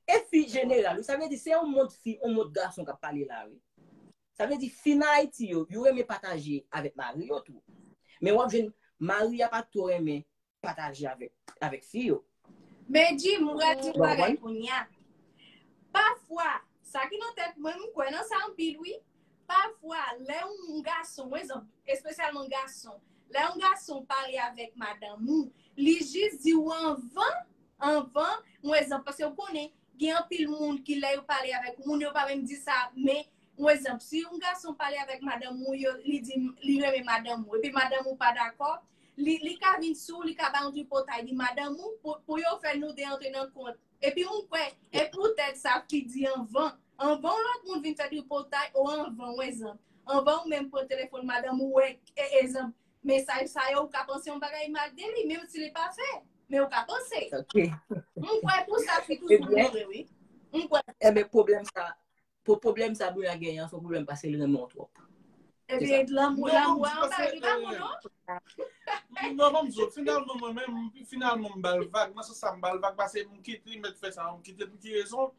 e fi jeneral, wi. Sa vle di, se yon mond fi, yon mond gason k ap pale la, wi. Sa vle di, fi nan Ayiti yo, yo renmen pataje avèk mari yo tou. Men w ap jwenn mari a pa twò renmen pataje avèk, avèk fi yo. Men Jim, mwen pral di yon bagay kounye a. Pafwa, sa ki nan tèt mwen, m kwè nan sa anpil, wi. Pafwa, lè yon gason, yon egzanp, espesyalman gason, lè yon gason pale avèk madanm ou, li jis di w anvan, anvan, yon egzanp, paske w konnen, gen anpil moun ki lè yo pale avèk yon moun, yo pa menm di sa, men, yon egzanp, si yon gason pale avèk madanm ou, yo, li di, li renmen madanm ou, epi madanm ou pa dakò, li, li ka vin sou, li ka ba yon tripotay, di madanm ou, pou, pou yo fè nou de antre nan kont. Epi mwen kwè, e poutèt sa fi di anvan. Anvan yon lòt moun vin fè tripotay, o anvan, yon egzanp. Anvan ou menm pran telefòn madanm ou, wè, e, egzanp, mesaj sa yo, ou ka panse yon bagay mal de li, menm si li pa fè. Men ou ka panse. Ok. Mwen kwè pou sa fi toujou vle, wi. Mwen kwè. Ebyen, pwoblèm sa, pou pwoblèm sa Bruna genyen an, se yon pwoblèm paske li renmen w twòp. Ebyen, lanmou, lanmou an pa li pa bon, non? Non, non, m di w, finalman, mwen menm, finalman, m ba l vag. Nan sans sa, m ba l vag, paske m kite li mèt fè sa, m kite l pou ki rezon?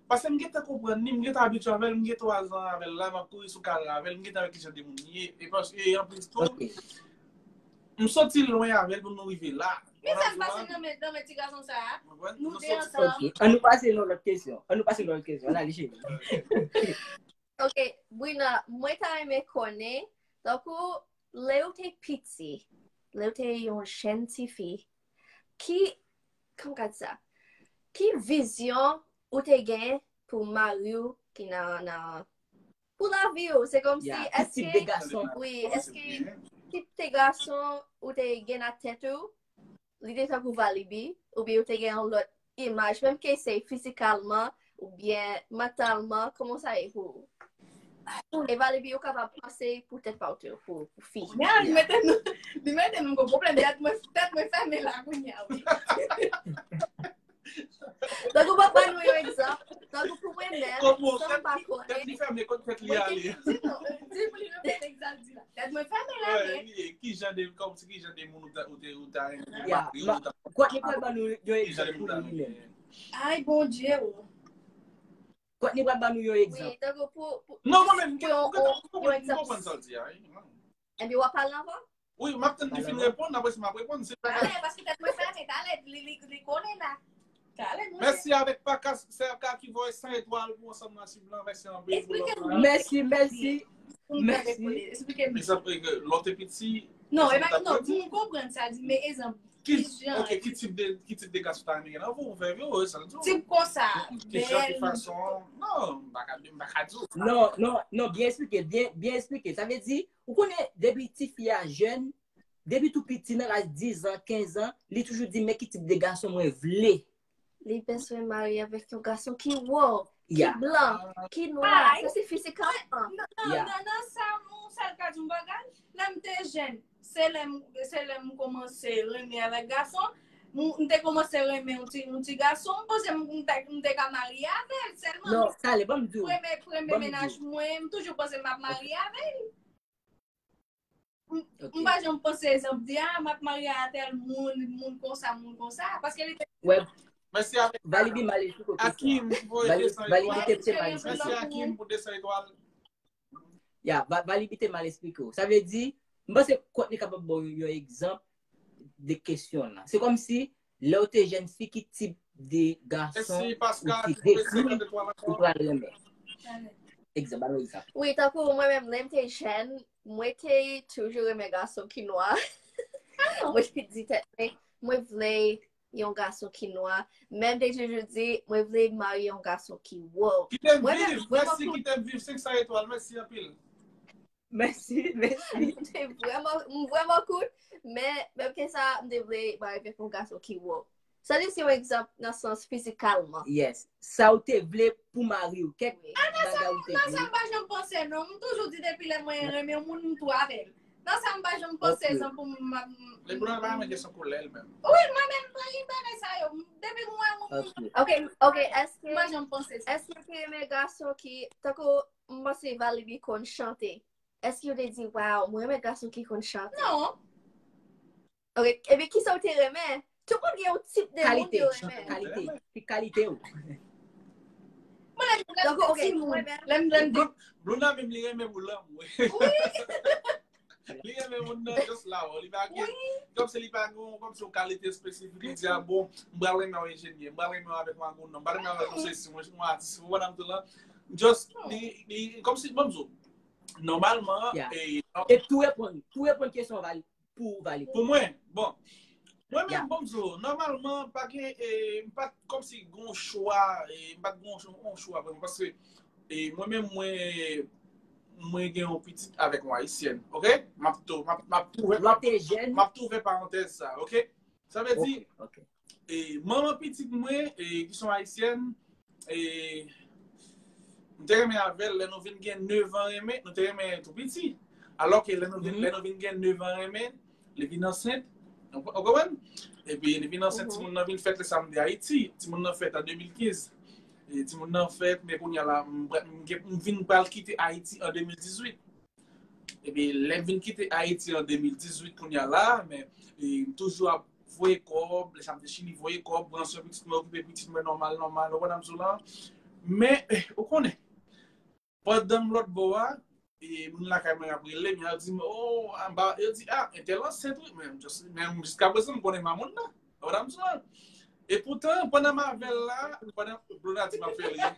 Paske m gentan konprann li, m gentan abitye avè l, m gen twa zan avè l la, m ap kouri sou kal avè l, m gentan wè ki jan de moun li ye. E paske, e anplis tou, m soti lwen avè l pou nou rive la. Men sa k pase nan men, nan men ti gason sa a? Nou de ansanm. Ok, an nou pase nan lòt kesyon. An nou pase nan lòt kesyon. Ann ale, cheri. Ok, Bruna, mwen ta renmen konnen, tankou lè w te piti, lè w te yon jèn tifi, ki, kòman ka di sa? Ki vizyon ou te gen pou mari w ki nan, nan, pou lavi w? Se kòmsi, Ya, ki tip de gason? Wi, èske tip de gason ou te gen nan tèt ou, li te tankou Valiby, oubyen ou te gen yon lòt imaj, menm ke se fizikalman, oubyen mantalman, kòman sa ye pou ou? E Valiby, ou kapab panse pou tèt pa w tou, pou, pou fi. Kounye a, li mete nou, li mete nou gwo pwoblèm, tèt mwen, tèt mwen fèmen la kounye a, wi. Donk, ou pa ban nou yon egzanp. Donk, pou mwen menm, san m pa konnen. Tèt li fèmen, kot tèt li ale? Di pou li repete egzanp di la. Tèt mwen fèmen la, men. Ki jan de, kòmsi ki jan de moun ou ta, ou te, ou ta renmen pou mari ou ta. Courtney pral ban nou yon egzanp pou li menm. Ay, Bondye, o. Courtney pral ban nou yon egzanp. Wi, tankou pou, pou, Non, mwen menm, m konprann sa l di a, wi. Epi w ap pale anvan? Wi, m ap tann li fin reponn, apre sa m ap reponn. Se pa Talè, paske tèt mwen fèmen, talè, li, li, li konnen la. Talè, mwen. Mèsi avèk Pakas, Serka ki voye san etwal pou ansanm nan sib lan, mèsi anpil pou lòt la. Mèsi, mèsi. Mèsi. Eksplike m. Egzanp, lè w te piti. Non, e pa, non, pou m konprann sa di, men egzanp. Ki, ok, ki tip de, ki tip de gason ta renmen gen nan vi w, fè vi w, sa l di w. Tip konsa, Ki jan, ki fason, non, m pa ka, m pa ka di w sa. Non, non, non, byen eksplike, byen, byen eksplike. Sa vle di, ou konnen, depi tifi a jèn, depi tou piti, nan laj diz an, kenz an, li toujou di, men ki tip de gason mwen vle. Li bezwen marye avèk yon gason ki wo, ki blan, ki nwa. Sa se fizikalman. Nan, nan, nan sa, mwen, sa l ka di m bagay, lè m te jèn, se lè m, se lè m kòmanse renmen avèk gason. M, m te kòmanse renmen yon ti, yon ti gason, m panse m, m te, m te ka marye avè l sèlman. Non, talè, ban m di w. Premye, premye mennaj mwen, m toujou panse m ap marye avè l. M pa janm panse egzanp di, a, m ap marye a tèl moun, moun konsa, moun konsa. Paske li te. Wè, Mèsi avèk Valiby mal eksplike w kesyon. Akim ki voye Vali- de san Valiby etwal. te, te mal eksplike Mèsi w. Akim pou de san etwal. Ya, Va- Valiby te mal eksplike w. Sa vle di, m panse Courtney kapab ba w yon egzanp de kesyon lan. Se kòmsi, lè w te jèn fi, ki tip de gason Mèsi Paska ou te ki voye dekri senkant etwal ou ankò. pral renmen. Egzanp, ba nou egzanp. Wi, tankou mwen menm, lè m te jèn, mwen te toujou renmen gason ki nwa. Mwen te di tèt mwen, mwen vle yon gason ki nwa. Men m te toujou di, mwen vle marye yon gason ki wo. Kite m Mwen menm, viv, mwen mèsi menm Kite m viv, senk san etwal, mèsi anpil. Mèsi, mèsi. M te vrèman, m vrèman kout, men menm ke sa, m te vle marye avèk yon gason ki wo. Sa di se yon egzanp nan sans fizikalman. Yes. Sa ou te vle pou mari w, kèk bagay ou te Nan sa vle. m pa janm panse, non. M toujou di depi lè mwen renmen yon moun, m tou avè l. Nan sa m pa janm panse, Ok. San pou m, m, Lè pou nan pa renmen kesyon koulè l menm. Wi, mwen menm, mwen li bagay sa yo. Depi mwen, mwen, Ok. Ok, ok, èske, mwen janm panse sa. Èske w te renmen gason ki, tankou, m panse Valiby konn chante. Èske w te di, waw, mwen renmen gason ki konn chante? Non. Ok, epi kisa w te renmen? Tout moun gen yon tip de moun Kalite, yo renmen. Kalite. Ki kalite ou? Mwen lè m lè m Tankou, ok, timoun, mwen menm. lè m lè m Bluna menm li renmen pou lanmou. Wi. Li renmen moun nan just la. Li pa gen, Wi. kòmsi li pa gen, kòmsi yon kalite espesifik. Li di, a bon, m pral renmen yon enjenyè, m pral renmen avèk yon agwonòm, m pral renmen avèk yon sesi, yon atis, ou konprann m tou la. Just, li, li, kòmsi, bon, m di w, nòmalman, Yeah. e, E tou reponn, tou reponn kesyon Vali, pou Vali. Pou mwen, bon. Mwen menm, Yeah. bon, m di w, nòmalman, pa gen, e, m pa t kòmsi gon chwa, e, m pa t gon ch- yon chwa, vreman, paske, e, mwen menm, mwen, mwen gen yon pitit avèk yon ayisyèn, ok? M ap tou, m ap, m ap tou ouvè, m Lè ap, te jèn, m ap tou ouvè parantèz sa, ok? Sa vle di, ok, ok. e, manman pitit mwen, e, ki se yon ayisyèn, e, m te renmen avè l lè nou vin gen nèf an renmen, nou te renmen tou piti. Alò ke lè nou vin, Mhm. lè nou vin gen nèf an renmen, li vin ansent. Ou ou konprann? Epi li vin ansent, Mhm. timoun nan vin fèt lè sa m te Ayiti. Timoun nan fèt an de mil kenz. E timoun nan fèt, men kounye a la, m, m, m vin pral kite Ayiti an de mil dizuit. Epi lè m vin kite Ayiti an de mil dizuit, kounye a la, men e, m toujou ap voye kòb, lè sa m te Chili, voye kòb, pran swen pitit mwen, okipe pitit mwen nòmal, nòmal, ou konn sa m di w la. Men, ou konnen, pandan m lòt bò a, e, moun lakay mwen ap rele m, y ap di m, o, anba, yo di, a, entèl ansent, wi, men, just, men jiska prezan, m konnen pa moun nan. Ou konn sa m di w la. E poutan, pandan m avè l la, pandan, Bluna di m ap fè rire.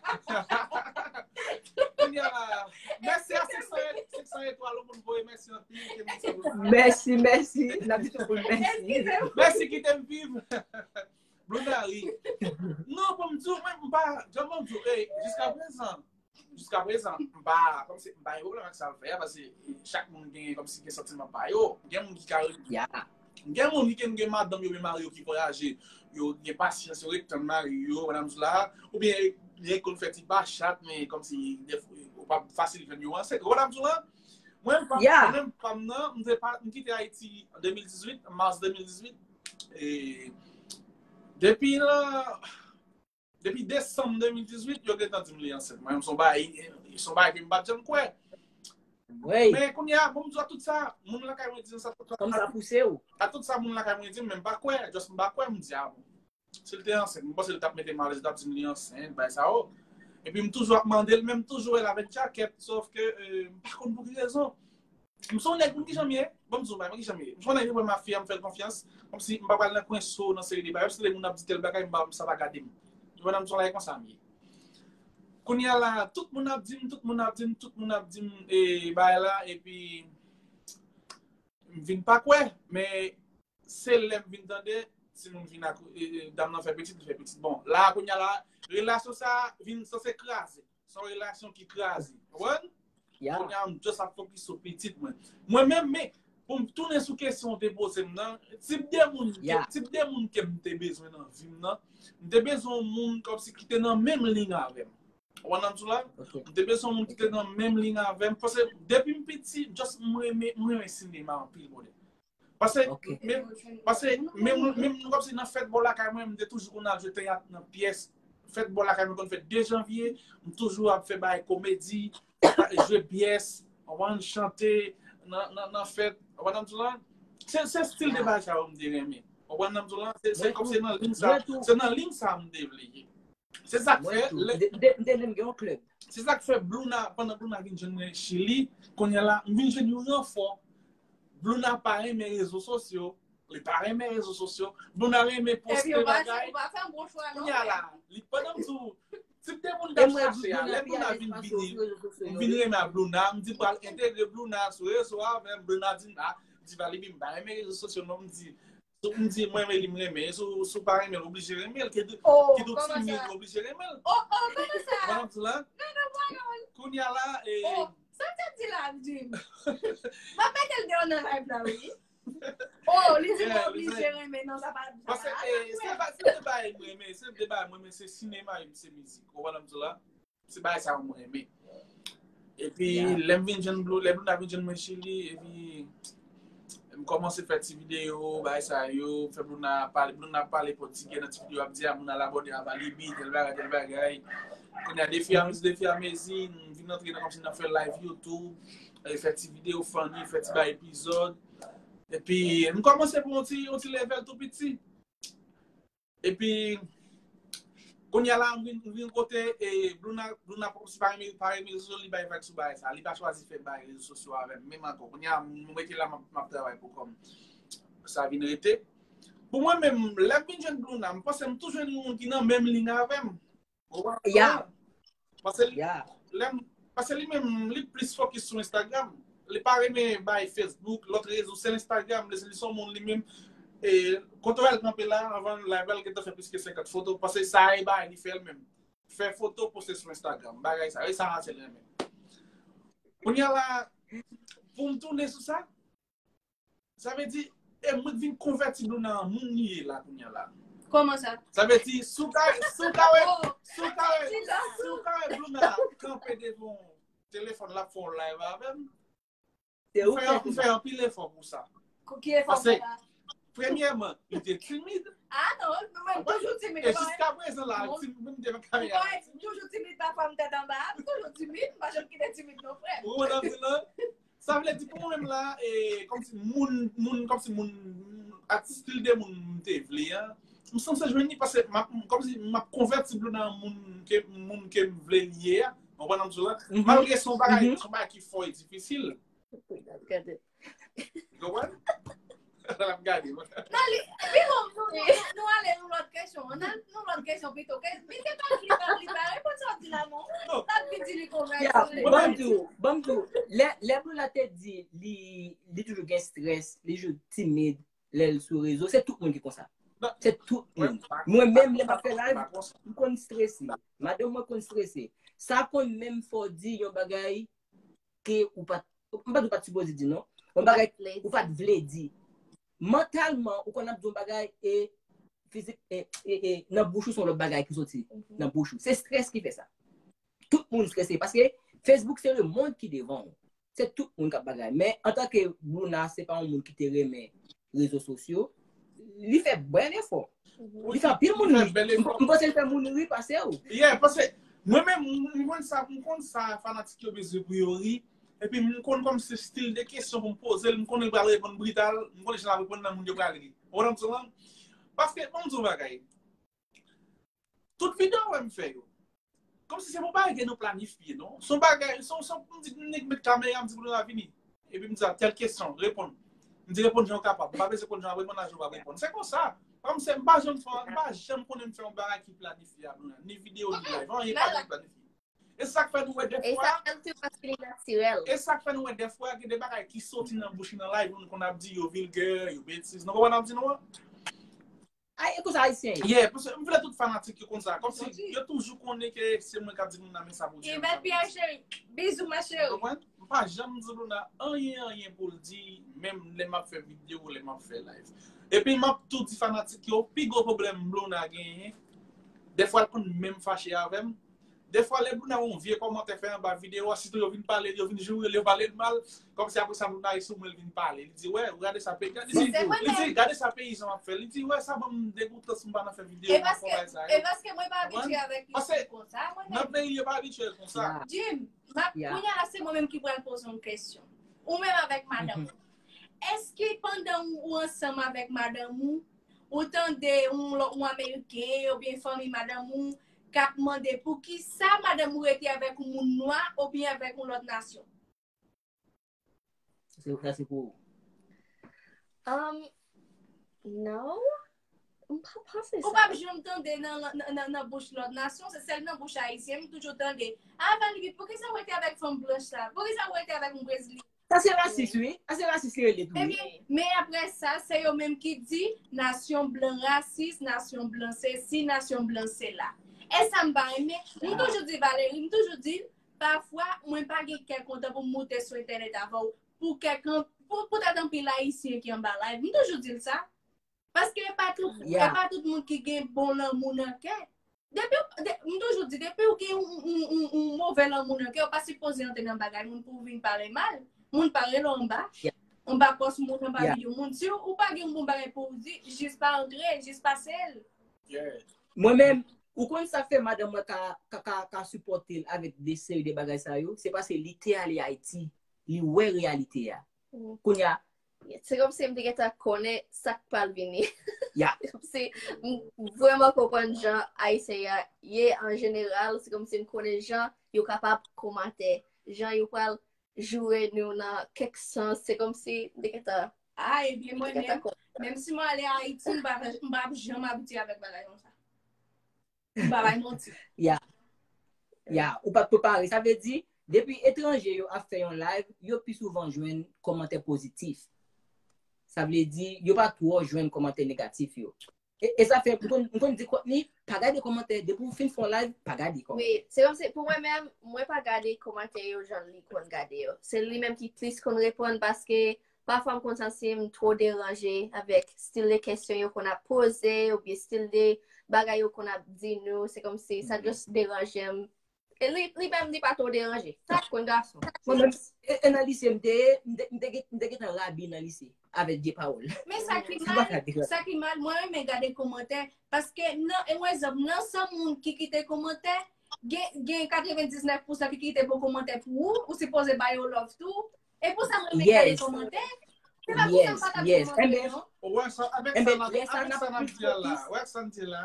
Kounye a la, mèsi a senk san, senk san etwal, ou moun voye mèsi anpil, ke moun sa pou Mèsi, mèsi. N ap di tout moun mèsi. Eskize m. Mèsi kite m viv. Bluna ri. Non, pou m di w, mwen, m pa, jan m di w, e, jiska prezan, jiska prezan, m pa, kòmsi, m pa gen pwoblèm ak sa l fè a, paske chak moun gen, kòmsi, gen santiman pa yo. Gen moun ki ka Ya. Gen moun ki gen, gen madanm yo, men mari yo ki vwayaje, yo gen pasyans, yo ret tann mari yo, madanm la, oubyen li konn fè ti bachat, men kòmsi, defwa, ou pa fasil jwenn yo ansent. Ou konprann sa m di w la? Mwen, pa, Yeah. Mwen menm, pa m nan, m te pa, m kite Ayiti an de mil dizuit, mas de mil dizuit, e depi la, depi desanm de mil dizuit, yo gentan di m li ansent. Mwen, se yon bagay, se yon bagay ke m pa t janm kwè. Wi. Men kounye a, bon, m di w tout sa, moun lakay mwen di m sa, tout sa, Kòm sa pouse w. a tout sa moun lakay mwen di m, men m pa kwè, just m pa kwè, m di, a bon. Si l te ansent, m panse l t ap mete m alèz, l t ap di m li ansent, bay sa yo. Epi m toujou ap mande l, men m toujou wè l avèk djakèt, sòf ke, e, m pa konn pou ki rezon. M se yon nèg, m ki jan m ye, bon, m di w, men ki jan m ye. M se yon nèg, m wè mafi a, m fè l konfyans, kòmsi m pa pral nan kwen so, nan seri de bagay, si lè moun ap di tèl bagay, m pa, sa pa gade m. Ou konprann, m se yon nèg konsa m ye. Kounye a la, tout moun ap di m, tout moun ap di m, tout moun ap di m, e, bagay la, epi, m vin pa kwè, men se lè m vin tande, timoun vin ak, e, e, dam nan fè pitit, li fè pitit. Bon, la, kounye a la, relasyon sa a vin sanse kraze. Se yon relasyon ki kraze. Ou konprann? Ya. Kounye a, m just ap fokis sou pitit mwen. Mwen menm, men, pou m tounen sou kesyon w te poze m nan, tip de moun ke, Ya. tip de moun ke m te bezwen nan vi m nan, m te bezwen yon moun kòmsi ki te nan menm liy avè m. Ou konprann sa m di w la? Ok. M te bezwen yon moun ki te nan menm liy avè m. Paske depi m piti, just m renmen, m renmen sinema anpil, brother. Paske, Ok. men, paske, menm, menm kòmsi nan fèt bò lakay mwen, m te toujou konn al jwe teyat nan pyès. Fèt bò lakay mwen konn fèt de janvye, m toujou ap fè bagay komedi, jwe pyès, ou konprann, chante nan, nan, nan fèt, ou konprann sa m di w la? Se, se stil de bagay sa yo m te renmen. Ou konprann sa m di w la? Se, se Mwen tou, kòmsi nan liy sa, mwen tou. Se nan liy sa m te vle ye. Se sa k fè, Mwen tou. lè, M te, m te, m te menm gen yon klèb. Se sa k fè Bluna, pandan Bluna vin jwenn mwen Chili, kounye a la, m vin jwenn yon ranfò. Bluna pa renmen rezo sosyo. Li pa renmen rezo sosyo. Bluna renmen Epi poste ou pa, bagay. Ou pa fè yon bon chwa, non. Kounye a la, li pandan m di w, tip de moun m t ap chache a, lè Bluna vin vini, m vin renmen ak Bluna, m di m pral entegre Bluna sou rezo avè m, Bluna di m, a, di pa li, m pa renmen rezo sosyo, non, m di, m di, mwen, men li m renmen, si w, si w pa renmen l, oblije renmen l, ki di, Oh, ki di w kòman timid, sa? Oblije renmen l. Oh, oh, kòman sa? Ou konprann sa m di w la? Non, non, non, non. Kounye a la, e, Oh, sa w t ap di la, di m? M ap mete l deyò nan live la, wi. Oh, li di m Yeah, oblije renmen, non, sa pa, sa Paske, pa, e, se pa, se de bagay mwen renmen, se de bagay mwen renmen, se sinema, e se mizik. Ou konprann sa m di w la? Se bagay sa mwen renmen. Epi, Yeah. Lè m vin jwenn Blou, lè Bluna vin jwenn mwen Chili, epi m kòmanse fè ti videyo, bagay sa yo, fè Bluna pale, Bluna pale pòtigè nan ti videyo, ap di a moun al abòne a Valibi, tèl bagay, tèl bagay. Kounye a, defi a mezi, defi a mezi, m vin antre nan, kòmsi nan fè live YouTube, e fè ti videyo funny, fè ti bagay epizòd. Epi, m kòmanse pou yon ti, yon ti level tou piti. Epi, Kounye a la, m vin, m vin kote e Bruna, Bruna kòmsi pa renmen, pa renmen rezo, li bay vag sou bagay sa. Li pa chwazi fè bagay rezo sosyo avè m, menm ankò. Kounye a, m rete la, m ap, m ap travay pou kò m. Sa vin rete. Pou mwen menm, lè m vin jwenn Bruna, m panse m tou jwenn yon moun ki nan menm liy avè m. Ou konprann? Paske li, lè m, paske li menm, li plis fokis sou Instagram. Li pa renmen bay Facebook, lòt rezo, se Instagram. Li, li se yon moun li menm. E, kote w al kanpe la, anvan live la, l gentan fè plis ke senkant foto. Paske sa e bagay li fè l menm. Fè foto, poste sou Instagram. Bagay sa, e sa Marcel renmen. Kounye a la, pou m tounen sou sa, sa vle di, e mwen k vin konvèti Bruna an moun li ye la kounye a la. Kòman sa? Sa vle di, si w ka, si w ka wè, si w ka wè, si w ka wè Bruna kanpe devan telefòn l ap fè yon live avè m, m fè, m fè anpil efò pou sa. Ki efò w fè la? Premyèman, li te timid. Ah non, mwen toujou timid. E jiska prezan la, timid, menm devan kamera. Mwen toujou timid, pafwa m tèt anba, m toujou timid, m pa janm kite timid non, frè. Ou konprann sa m di la? Sa vle di pou mwen menm la, e, kòmsi moun, moun, kòmsi moun, atis stil de moun m te vle a, m sanse jwenn li paske m ap, kòmsi m ap konvèti Bruna an moun ke, moun ke m vle li ye a. Ou konprann sa m di la? Malgre se yon bagay, se yon bagay ki fò e difisil. Gade. Ou konprann? L ap gade. Non, li, pi bon, nou, nou, nou ale yon lòt kesyon. Ann al yon lòt kesyon pito. Ke, li te pa, li pa, li pa reponn sa w di la, non. L ap vin di li konvèti. Ban m di w, ban m di w, lè, lè Bruna te di li, li toujou gen strès, li toujou timid, lè l sou rezo, se tout moun ki konsa. Se tout moun. Mwen menm, lè m ap fè live, m konn strese. Madanm mwen konn strese. Sa konn menm fè w di yon bagay ke ou pa t, m pa di ou pa t sipoze di non. Yon bagay ou pa t vle di. Mantalman, ou konn ap di yon bagay e fizik, e, e, e nan bouch ou se yon lòt bagay ki soti nan bouch ou. Se strès ki fè sa. Tout moun strese paske Facebook se le monde ki devan w. Se tout moun k ap bagay. Men antanke Bruna, se pa yon moun ki te renmen rezo sosyo, li fè bèl efò. Li fè anpil moun ri. M panse li fè moun ri pase w. Yeah, paske mwen menm, m konn sa, m konn sa fanatik yo bezwen pou yo ri. Epi m konn kòmsi stil de kesyon pou m poze l, m konnen l pral reponn brital, m konnen jan l ap reponn nan moun yo pral ri. Ou konprann sa m di w lan? Paske, ban m di w yon bagay. Tout videyo w wè m fè yo, kòmsi se pa yon bagay ke nou planifye, non. Se yon bagay, se yon, se yon, m di, nèg met kamera, m di, Bruna vini. Epi m di, a, tèl kesyon, reponn. M di, reponn jan w kapab. M pa bezwen konn jan w ap reponn, a jan w ap reponn. Se konsa. Kòmsi m pa janm fè, m pa janm konnen m fè yon bagay ki planifye a Bruna. Ni videyo, ni live. Anyen pa janm planifye. E sa k fè nou wè defwa. E sa fè l tou paske li natirèl. E sa k fè nou wè defwa, gen de bagay ki soti nan bouch li nan live, nou konn ap di yo vilgè, yo betiz. Nou konprann ap di nou an? Ay, e konsa Ayisyen ye. Yeah, paske m vle tout fanatik yo konn sa. Kòmsi yo toujou konnen ke se mwen k ap di moun nan men sa pou di. Yvette Pierre chéri, bizou ma chérie. Ou konprann? M pa janm di Bruna anyen, anyen pou l di, menm lè m ap fè videyo, lè m ap fè live. Epi m ap tou di fanatik yo, pi gwo pwoblèm Bruna genyen, defwa l konn menm fache avè m. Defwa lè Bruna wè yon vye kòmantè fè anba videyo a, sitou yo vin pale l, yo vin joure l, yo pale l mal, kòmsi apre sa Bruna ri sou mwen, l vin pale. Li di, wè, gade sa peyi, li di, li di, gade sa peyizan ap fè. Li di, wè, sa ban m degoutans, m pa nan fè videyo, m ap fè bagay sa yo. E paske mwen pa abitye avèk li konsa, mwen menm. Nan peyi yo pa abitye konsa. Jim, m ap, kounye a la, se mwen menm ki pral poze yon kesyon. Ou menm avèk madanm ou. Èske pandan ou ansanm avèk madanm ou, ou tande yon lòt, yon ameriken oubyen fanmi madanm ou k ap mande poukisa madanm ou rete avèk yon moun nwa oubyen avèk yon lòt nasyon? Se, sa se pou ou. Um, no. M pa panse sa. Ou p ap janm tande nan, nan, nan, nan bouch lòt nasyon, se sèl nan bouch ayisyen m toujou tande. A, Valerie, poukisa w rete avèk fanm blanch la? Poukisa w rete avèk yon brezilyen? Sa se rasis, wi. Sa se rasis li rele tou, wi. Ebyen, men apre sa, se yo menm ki di, nasyon blan rasis, nasyon blan sesi, nasyon blan sela. E sa m pa renmen, m toujou di Valerie, m toujou di l, pafwa, mwen pa gen kè kontan pou m moute sou entènèt avè w, pou kèk, pou, poutèt anpil ayisyen ki anba live. M toujou di l sa. Paske e pa tout, e pa tout moun ki gen bon lanmou nan kè. Depi, de, m toujou di, depi w gen yon, yon, yon, yon move lanmou nan kè, w pa sipoze antre nan bagay moun pou w vin pale mal. Moun pa rele w anba, anba pòs moun, anba videyo moun. Si w, ou pa gen yon bon bagay pou w di, jis pa antre, jis pase l. Mwen menm, ou konn sa k fè madanm mwen ka, ka, ka, ka sipòte l avèk de seri de bagay sa yo? Se paske li te ale Ayiti, li wè reyalite a. Kounye a, Se kòmsi m te gentan konnen sa k pral vini. Yeah. Se, m vrèman konprann jan Ayisyen ya ye an jeneral, se kòmsi m konnen jan yo kapab kòmante, jan yo pral joure nou nan kèk sans, se kòmsi m te gentan Ah, ebyen, mwen menm, menm si mwen ale Ayiti, m pa, m pa janm abitye avèk bagay konsa. M pa bay manti. Ya. Ya, ou pa prepare. Sa vle di, depi etranje yo ap fè yon live, yo pi souvan jwenn kòmantè pozitif. Sa vle di, yo pa twò jwenn kòmantè negatif yo. E, e sa fè, m konn, m konn di Courtney, pa gade kòmantè, depi w fin fè yon live, pa gade kòmantè. Wi, se kòmsi, pou mwen menm, mwen pa gade kòmantè yo jan li konn gade yo. Se li menm ki plis konn reponn paske pafwa m konn santi m twò deranje avèk stil de kesyon yo konn ap poze oubyen stil de bagay yo konn ap di nou. Se kòmsi sa just deranje m. E li, li menm, li pa twò deranje. Sa konn gason. Mwen menm, e, e nan lise, m te, m te, m te, gen- m te gentan rabi nan lise avèk vye pawòl. Men sa ki Sa pa ka mal, deranje. Sa ki mal, mwen renmen gade kòmantè. Paske nan, e mwen egzanp, nan san moun ki kite kòmantè, gen, gen katrevendiznèf pousan ki kite bon kòmantè pou ou, ou sipoze ba yo love tou. E pou sa mwen renmen gade Yes. kòmantè. Se pa pou sa m Yes, pa t ap yes. kòmante Enben, non. Wè sa, avèk Enben, sa n ap lè sa avèk n ap sa n ap plis di a la, fokis. Wè sa n di la.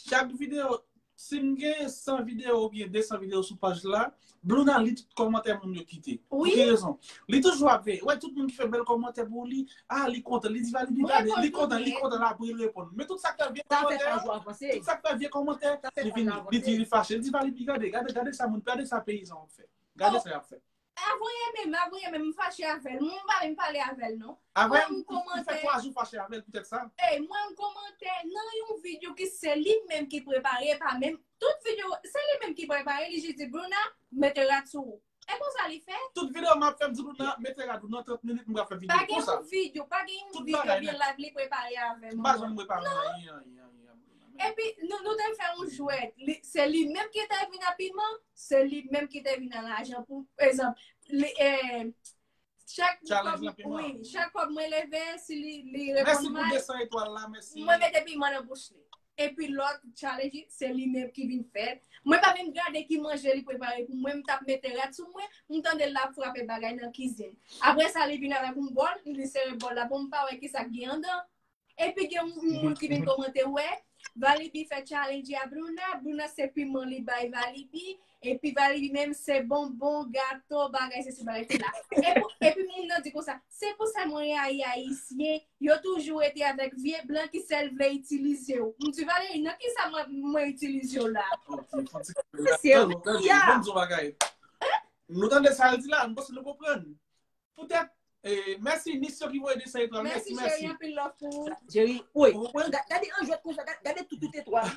Chak videyo, si m gen san videyo oubyen de san videyo sou paj la, Bruna li tout kòmantè moun yo kite. Pou Wi. Ki rezon? Li toujou ap veye. Wè, tout moun ki fè bèl kòmantè pou li, ah, li kontan, li di Valiby Mwen gade, li reponn kontan, tou li tou. Kontan la pou li reponn. Men tout sa k fè vye Sa fè pa kòmantè, jou avanse. Tout sa k fè vye kòmantè, Sa fè li pa vini, jou li di avanse. Li fache, li di Valiby gade, gade, gade sa moun, gade sa peyizan ap fè. Gade Oh. Sa y ap fè. Avanyè menm, avanyè menm, m fache avè l. Mwen pa menm pale avè l non. Avè Mwen m m fè kòmante. Twa jou fache avè l poutèt sa. Ey, mwen m kòmante nan yon videyo ki se li menm ki prepare, pa menm. Tout videyo, se li menm ki prepare, li jis di Bruna, mete rad sou ou. E konsa li fè. Tout videyo m ap fè, m di Bruna, mete rad ou nan trant minit, m pral fè Pa videyo gen konsa. Yon videyo, pa gen yon Tout videyo bagay byen nèt. Live li prepare avè m. M pa janm prepare anyen, anyen, anyen, anyen. Epi nou, nou te fè yon jwèt. Li- Se li menm ki te vin a piman, se li menm ki te vin a lajan. Pou egzanp, li, eh, chak Challenge kòb, nan piman. Wi, chak kòb mwen leve, si li, li Mèsi reponn pou mal, de san etwal la, mèsi. Mwen mete piman nan bouch li. Epi lòt challenge, se li menm ki vin fè. Mwen pa menm gade ki manje li prepare pou mwen, m t ap mete rad sou mwen, m tande l ap frape bagay nan kizin. Apre sa, li vin avèk yon bòl, li sere bòl la pou m pa wè ki sa k gen andan. Epi gen yon moun ki vin kòmante, wè, Valiby fè challenge a Bruna, Bruna se piman li bay Valiby, epi Valiby menm se bonbon, gato, bagay sesi bagay sela. Epi, epi moun nan di konsa, se pou sa mwen rayi Ayisyen, yo toujou rete avèk vye blan ki sèl vle itilize w. M di Valery, nan ki sa mwen, mwen itilize w la? Ok, fò ti Se Tande, tande, ya. Ban m di yon bagay. Nou tande sa l di la, m panse nou konprann. Poutèt, eh, mèsi Nisyo ki voye de san etwal. Mèsi, Mèsi mèsi. Cheri, anpil love pou ou. Jerry, wi. Ou konprann? Ga- Gade yon jwèt konsa, gade, gade tout, tout etwal.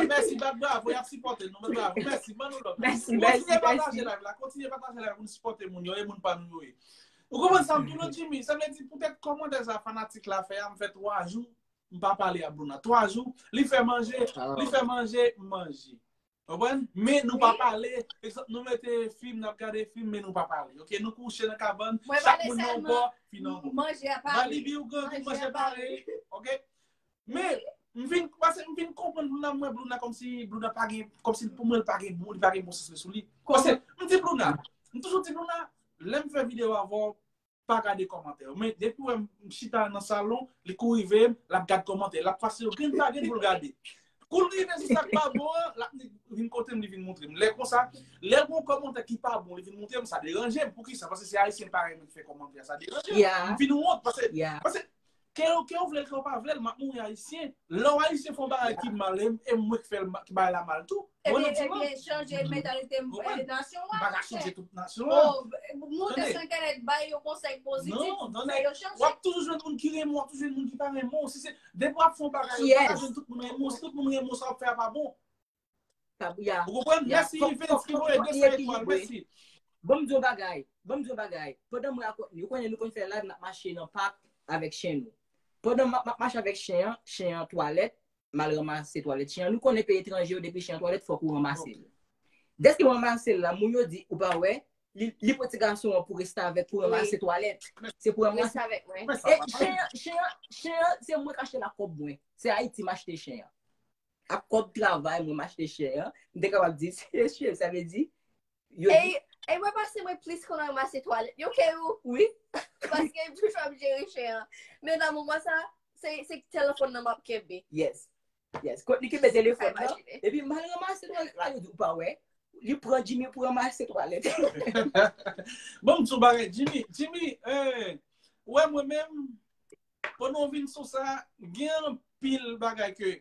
Mèsi, bat bravo, y ap sipòte nou, bat bravo. Mèsi, ban nou love. Mèsi, mèsi, Kontinye pataje mèsi. Live la, kontinye pataje Live la pou nou sipòte moun yo, e moun pa nou yo ye. Ou konprann sa m di w, Jimmy? Sa vle di poutèt kòmantè sa fanatik la fè a, m fè twa jou, m pa pale a Bruna. Twa jou, li fè manje, li fè manje, m manje. Konprann? Men nou pa pale. Egzanp, nou mete fim, n ap gade fim, men nou pa pale. Ok, nou kouche nan kabann, chak moun nan yon bò, fi nan yon bò. Manje a pale. Valiby ou grandi, manje pare. Ok? Men, m vin, pase m vin konprann Bruna, mwen Bruna kòmsi, Bruna pa gen, kòmsi pou mwen li pa gen bon, li pa gen bon sans sou li. Pase, m di Bruna, m toujou di Bruna, lè m fè videyo avè w, pa gade kòmantè yo. Men depi wè m chita nan salon, li kou rive m, l ap gad kòmantè, l ap pase yo grenn pa grenn pou l gade. Kou l rive sou sa k pa bon an, l ap vin kote m, li vin montre m. Lè konsa, lè gon kòmantè ki pa bon, li vin montre m, sa deranje m. Poukisa? Pase se Ayisyen parèy mwen ki fè kòmantè a, sa deranje m. M vin wont, pase, pase ke, ke w vle l, ke w pa vle l, m ap mouri Ayisyen. Lè w Ayisyen fè yon bagay ki mal, e, e mwen ki fè l ma- ki bagay la mal tou. Mwen Ebyen, nan ti ebyen, chanje mentalite m, eh, nasyon M an. pa ka chanje tout nasyon an. Monte sou entènèt, bay yo konsèy pozitif, Non, non, fè yo chanje. W ap toujou jwenn moun ki renmen w, w ap toujou jwenn moun ki pa renmen w. Si se, depi w ap fè yon bagay, ou pa ka jwenn tout moun renmen w. Si tout moun renmen w, sa w ap fè a pa bon. Ou konprann? Mèsi, Yvens, ki voye de san etwal. Mèsi. Ban m di yon bagay. Ban m di yon bagay. Pandan mwen ak Courtney, ou konnen nou konn fè live, n ap mache nan pak avèk chen nou. Pandan m ap mache avèk chen an, chen an twalèt, m al ranmase twalèt chen an. Nou konnen peyi etranje yo, depi chen an twalèt, fòk ou ranmase l. Dèske m ranmase l la, moun yo di, ou pa wè, li, li pran ti gason an pou restavèk, pou ranmase twalèt. Se pou ranmase. Restavèk mwen. E chen an, chen an, chen an, se mwen k achte l ak kòb mwen. Se Ayiti m achte chen an. Ak kòb travay mwen m achte chen an. M te kapab di, se chen, sa vle di, yo di, E, e mwen panse mwen plis konn ranmase twalèt yo ke ou. Wi. Paske m toujou ap jere chen an. Men nan moman sa, se, se telefòn nan m ap kenbe. Yes. Yes. Kot li kenbe telefòn nan, epi m al ranmase twalèt la, yo di, ou pa wè? Li pran Jimmy pou ranmase twalèt. Bon, m di w bagay, Jimmy, Jimmy, eh, ou wè mwen menm, pandan w vin sou sa, gen anpil bagay ke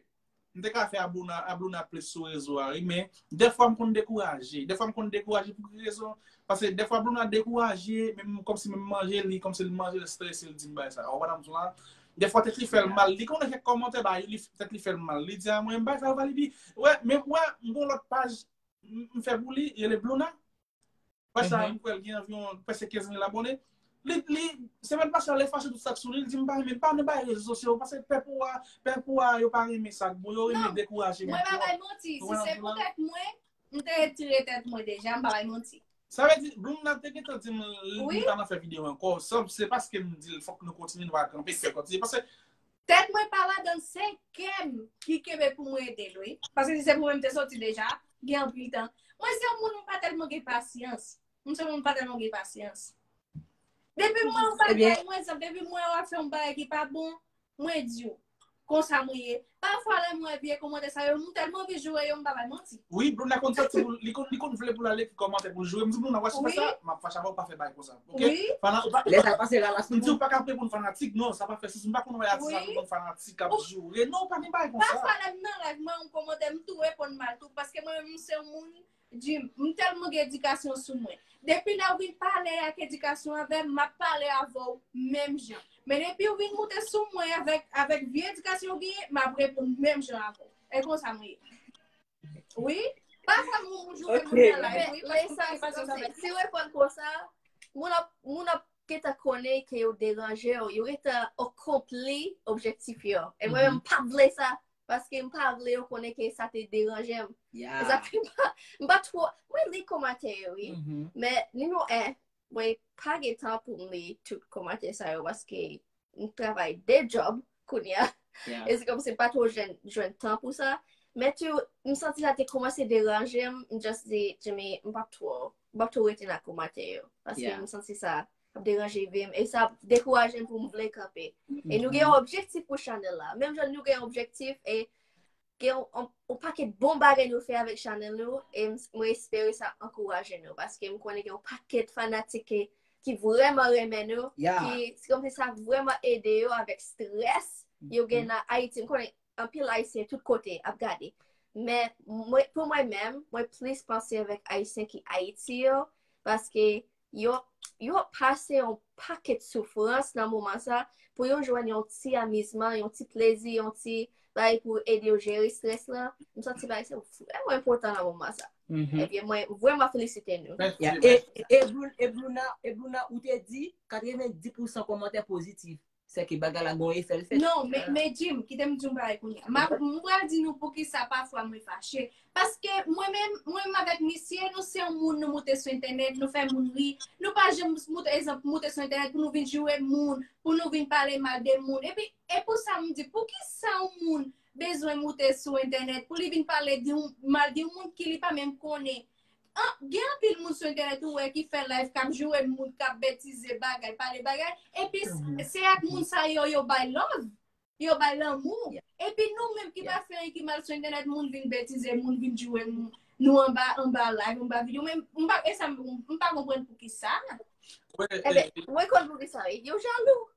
m te ka fè a Bruna, a Bruna plis sou rezo a, wi, men dèfwa m konn dekouraje. Dèfwa m konn dekouraje pou ki rezon? Paske dèfwa Bruna dekouraje, menm kòmsi menm manje, li kòmsi li manje, l strese, l di m bagay sa. Ou konprann sa m di w la? Dèfwa tèt li fè l mal. Li konnen kèk kòmantè ba li, tèt li fè l mal. Li di a mwen, m bagay sa yo pa li di. Wè, men wè, m gon lòt paj m fè pou li, rele Bruna. Paj sa, m kwè l gen anviwon prèske kenz mil abòne. Li, li, semèn pase a, lè fache tout sa k sou li, li di m pa renmen, pa nan bay rezo sosyo, paske pèp ou a, pèp ou a, yo pa renmen sa k bon, yo renmen dekouraje moun. Mwen pa bay manti, si se pou tèt mwen, m te retire tèt mwen deja, m pa bay manti. Sa vle di, Bruna te gentan di m li pa nan fè videyo ankò, se paske m di l fòk nou kontinye, nou pa kanpe, fè kontinye, paske tèt mwen pa ladan l, se kè m ki kenbe pou mwen ede l, wi. Paske si se pou mwen, m te soti deja, gen anpil tan. Mwen se yon moun, m pa tèlman gen pasyans. M se yon moun, m pa tèlman gen pasyans. Depi m wè yon bagay, mwen, egzanp, depi m wè w ap fè yon bagay ki pa bon, mwen di w. Konsa mwen ye. Pafwa, lè m wè vye kòmantè sa yo, m tèlman anvi joure yo, m pa bay manti. Wi, Bruna konn santi pou li konn, li konn vle pou l al ekri kòmantè pou l joure. M di, Bruna, wè si w fè sa, m ap fache avè w, pa fè bagay konsa. Oke? Fana, ou pa, lè sa pase la, la, m di w pa ka reponn fanatik, non, sa pa fè sens. M pa konn wè atis la reponn fanatik k ap joure. Non, pa gen bagay konsa. Pafwa, lè m nan live, mwen, yon kòmantè, m tou reponn mal tou, paske mwen menm, m se yon moun, Jim, m tèlman gen edikasyon sou mwen. Depi lè w vin pale ak edikasyon avè m, m ap pale avè w menm jan. Men depi w vin moute sou mwen avèk, avèk vye edikasyon w genyen, m ap reponn menm jan avè w. E konsa mwen ye. Wi. Pafwa m, m joure moun nan live, wi, paske m pa gen edikasyon avè l. Si w reponn konsa, moun ap, moun ap gentan konnen ke yo deranje w, yo gentan akonpli objektif yo. E mwen menm, m pa vle sa. Paske m pa vle yo konnen ke sa te deranje m. E sa fè m pa, m pa twò, mwen li kòmantè yo, wi. Men, nimewo en, mwen pa gen tan pou m li tout kòmantè sa yo, paske m travay de djòb kounye a. E se kòmsi m pa twò jwenn, jwenn tan pou sa. Men tou, m santi sa te kòmanse deranje m, m just di, Jimmy, m p ap twò, m p ap twò rete nan kòmantè yo. Paske m santi sa ap deranje vi m, e sa ap dekouraje m pou m vle kanpe. E nou gen yon objektif pou chanèl la. Menm jan nou gen yon objektif, e gen yon, yon, yon pakèt bon bagay nou fè avèk chanèl nou, e m, mwen espere sa ankouraje nou, paske m konnen gen yon pakèt fanatik ki, ki vrèman renmen nou, ki, se kòmsi sa vrèman ede yo avèk strès yo gen nan Ayiti. M konnen anpil Ayisyen tout kote ap gade. Men mwen, pou mwen menm, mwen plis panse avèk Ayisyen ki Ayiti yo, paske yo, yo pase yon pakèt soufrans nan moman sa, pou yo jwenn yon ti amizman, yon ti plezi, yon ti bagay pou ede yo jere strès lan. M santi bagay sa vrèman enpòtan nan moman sa. Ebyen, mwen vrèman felisite nou. E, e, e, Brun, e, Bruna, e Bruna, ou te di katrevenndis pousan kòmantè pozitif. Sèke bagay la gon efè l fè. Non, men, men Jim, kite m di yon bagay kounye a. M ap, m pral di nou poukisa pafwa mwen fache. Paske mwen menm, mwen menm avèk misye, nou se yon moun, nou moute sou entènèt, nou fè moun ri. Nou pa janm moute, egzanp, moute sou entènèt pou nou vin joure moun, pou nou vin pale mal de moun. Epi, e pou sa m di, poukisa yon moun bezwen moute sou entènèt pou li vin pale di yon, mal di yon moun ki li pa menm konnen? An, gen anpil moun sou entènèt ou wè ki fè live k ap joure moun, k ap betize bagay, pale bagay, epi se ak moun sa yo yo bay love, yo bay lanmou. Epi nou menm ki pa fè anyen ki mal sou entènèt, moun vin betize, moun vin joure moun, nou anba, anba live, anba videyo. Men m pa, e sa m, m pa konprann poukisa. Ebyen, mwen konn poukisa, wi. Yo jalou.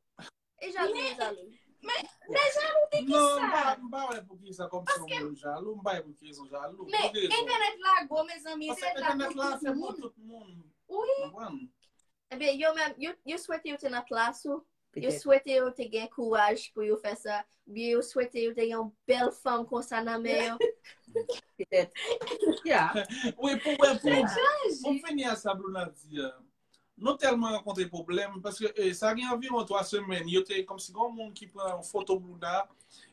E jalou, e jalou. Men, men jalou de ki sa? Non, m pa, m pa wè pou ki sa kòm si yon moun jalou, m pa wè pou ki rezon jalou. Men entènèt la gwo, mezanmi, entènèt la pou tout moun. Wi. Ebyen, yo menm, yo, yo swete yo te nan plas ou. Yo swete yo te gen kouraj pou yo fè sa. Oubyen yo swete yo te gen yon bèl fanm konsa nan men yo. Petèt. Yeah. Wi, pou wè, pou, pou fini a sa Bruna di a. Nou tèlman rankontre pwoblèm, paske, eh, sa gen anviwon twa semèn, yo te kòmsi gen yon moun ki pran yon foto Bruna,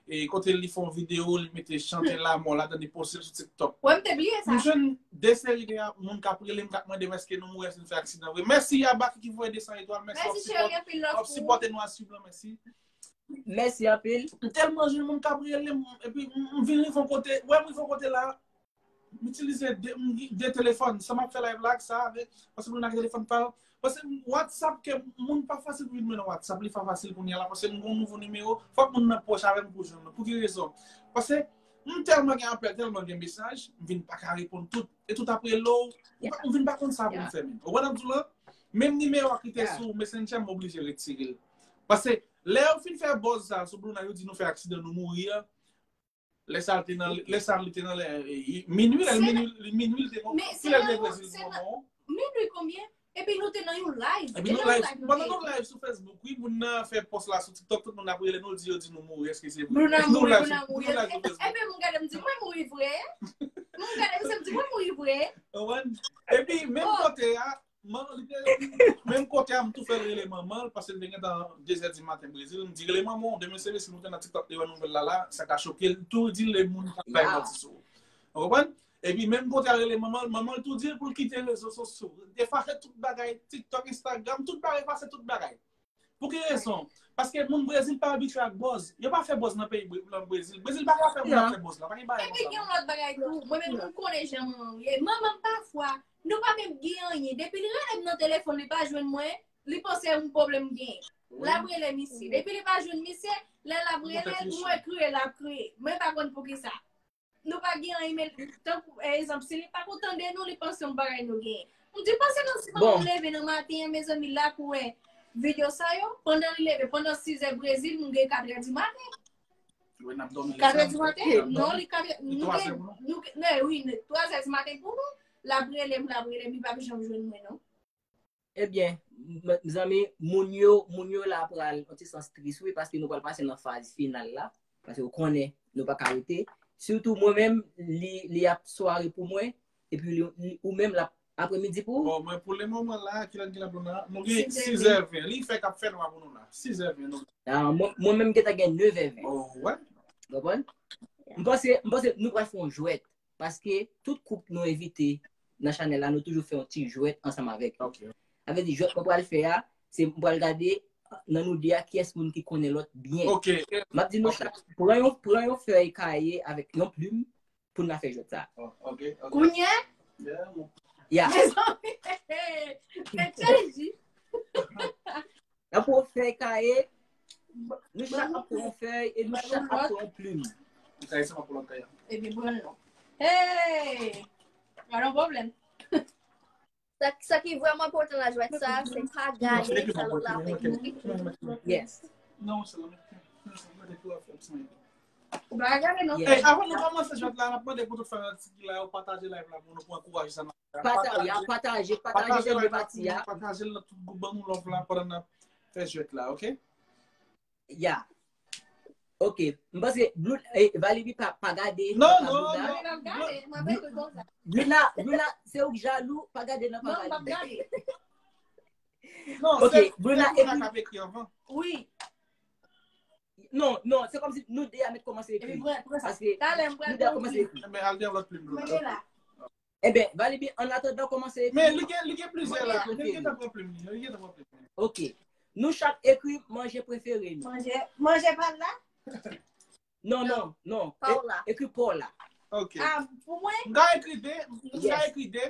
e kote li fè yon videyo, li mete chante lanmò ladan, li poste l sou TikTok. Wè, m te bliye sa. M jwenn de seri de moun k ap rele m, k ap mande m èske nou mouri, èske nou fè aksidan vre. Mèsi a Baky ki voye de san etwal, mèsi w ap sipòte nou a swiv lan, mèsi. Mèsi anpil. M tèlman jwenn moun k ap rele m, epi m, m vin rive yon kote, wè m rive yon kote la, m itilize de, m, de telefòn. Sa m ap fè live la ak sa, avèk, paske moun nan gen telefòn pa l, Paske WhatsApp, ke moun pa fasil pou vin mwen nan WhatsApp, li pa fasil kounye a la, paske m gon nouvo nimewo, fòk moun nan pwòch avè m pou jwenn mwen. Pou ki rezon? Paske m tèlman gen apèl, tèlman gen mesaj, m vin pa ka reponn tout. E tout ap rele w, ou pa, m vin pa konn sa pou m fè menm. Ou konprann sa m di w la? Menm nimewo a ki te sou Messenger, m oblije retire l. Paske lè yo fin fè buzz sa sou Bruna, yo di nou fè aksidan, nou mouri a, lè sa l te nan, lè sa l te nan lè, e, e, minui, lè minui, li minui, li te bon. Kilè l te Brezil pou moman? Minui konbyen? Epi nou te nan yon live. Epi nou live. Pandan nou live sou Facebook, wi, moun nan fè pòs la sou TikTok, tout moun ap rele nou, di yo di nou mouri, èske se vre? Bruna mouri, Bruna mouri. Epi m gade, m di, mwen mouri vre? M gade, m di, mwen mouri vre? Epi, menm kote a, Man, li te, menm kote a, m tou fè l rele manman l, paske l te gentan de zè di maten Brezil. M di, rele manman w, demen se si nou te nan TikTok, te wè nouvèl la la, sa ka choke l. Tou di l, e moun k ap bay manti sou ou. Ou konprann? Epi menm kote a, rele manman l, manman l tou di l pou l kite rezo sosyo. Efase tout bagay, TikTok, Instagram, tout bagay, efase tout bagay. Pou ki rezon? Paske moun Brezil pa abitye ak buzz. Yo pa fè buzz nan peyi Bre- nan Brezil. Brezil pa ka fè moun ap fè buzz la. Pa gen bagay konsa. Epi gen yon lòt bagay tou. Mwen menm, m konnen jan manman m ye. Manman m pafwa, nou pa menm gen anyen. Depi li rele m nan telefòn, li pa jwenn mwen, li panse yon pwoblèm gen. L ap rele misye. Depi li pa jwenn misye, lè l ap rele, nou wè kriye l ap kriye. Mwen pa konn poukisa. Nou pa gen anyen, men tankou, e, egzanp, si li pa kontan de nou, li panse yon bagay nou genyen. M di, panse nou, si manman m leve nan maten an, mezanmi, la pou wè videyo sa yo, pandan li leve, pandan sizè Brezil, nou gen katrè di maten. Katrè di maten? Non, li katrè, nou gen, nou gen, wi, twazè di maten pou nou, l ap rele m, l ap rele m, li p ap janm jwenn mwen, non. Ebyen, m- mezanmi, moun yo, moun yo la pral yon ti sans tris, wi, paske nou pral pase nan faz final la. Paske ou konnen, nou pa ka rete. Sitou mwen menm, li, li ap sware pou mwen, epi li, li- ou menm, l ap apremidi pou ou. Bon, mwen, pou le moman la, kilè n gen la pou nou la? Nou gen sizè ven. Li fè k ap fè nwa pou nou la. Sizè ven, nou. Ah, mwen, mwen menm, gentan gen nevè ven. Oh, wè. Ou konprann? M panse, m panse nou pral fè yon jwèt. Paske tout koup nou envite nan chanèl la, nou toujou fè yon ti jwèt ansanm avèk yo. Sa vle di, jwèt mwen pral fè a, se mwen pral gade nan nou de a kiyès moun ki konnen lòt byen. M ap di nou chak, pran yon, pran yon fèy kaye avèk yon plim pou n a fè jwèt sa. Kounye a? Ya. Mezanmi, tèt chaje. N ap pran fèy kaye, nou chak ap pran yon fèy e nou chak ap pran yon plim. Epi pran non. Hey! Pa gen pwoblèm. Sa, sa ki vrèman enpòtan nan jwèt sa, se pa gade sa lòt la fè. Yes. Ou pa gade non. Hey, avan nou kòmanse jwèt la, n ap mande pou tout fanatik ki la yo pataje live la pou nou, pou ankouraje sa n ap fè. Pata- ya, pataje, pataje dènye pati a. Pataje l nan tout gwoup, ban nou love la pandan n ap fè jwèt la, oke? Ya. Oke. M panse Blue, eh, Valerie pa, pa gade. Non, non, non. Bluna, Bluna, se ou k jalou, pa gade nan pa Valerie. Non, se Bruna k ap ekri anvan. Wi. Non, non, se kòmsi nou de a mèt kòmanse ekri. Paske nou de a kòmanse ekri. Ebyen, al de yon lòt plim, Bluna. Ebyen, Valerie, an atandan, kòmanse ekri. Men li gen, li gen plizyè la. Li gentan pran plim li. Li gentan pran plim li. Oke. Nou chak ekri manje prefere nou. Manje, manje pa la? Non, non, non. Paola. E- ekri Paola. Oke. Ah, pou mwen? M ka ekri de. M ka ekri de.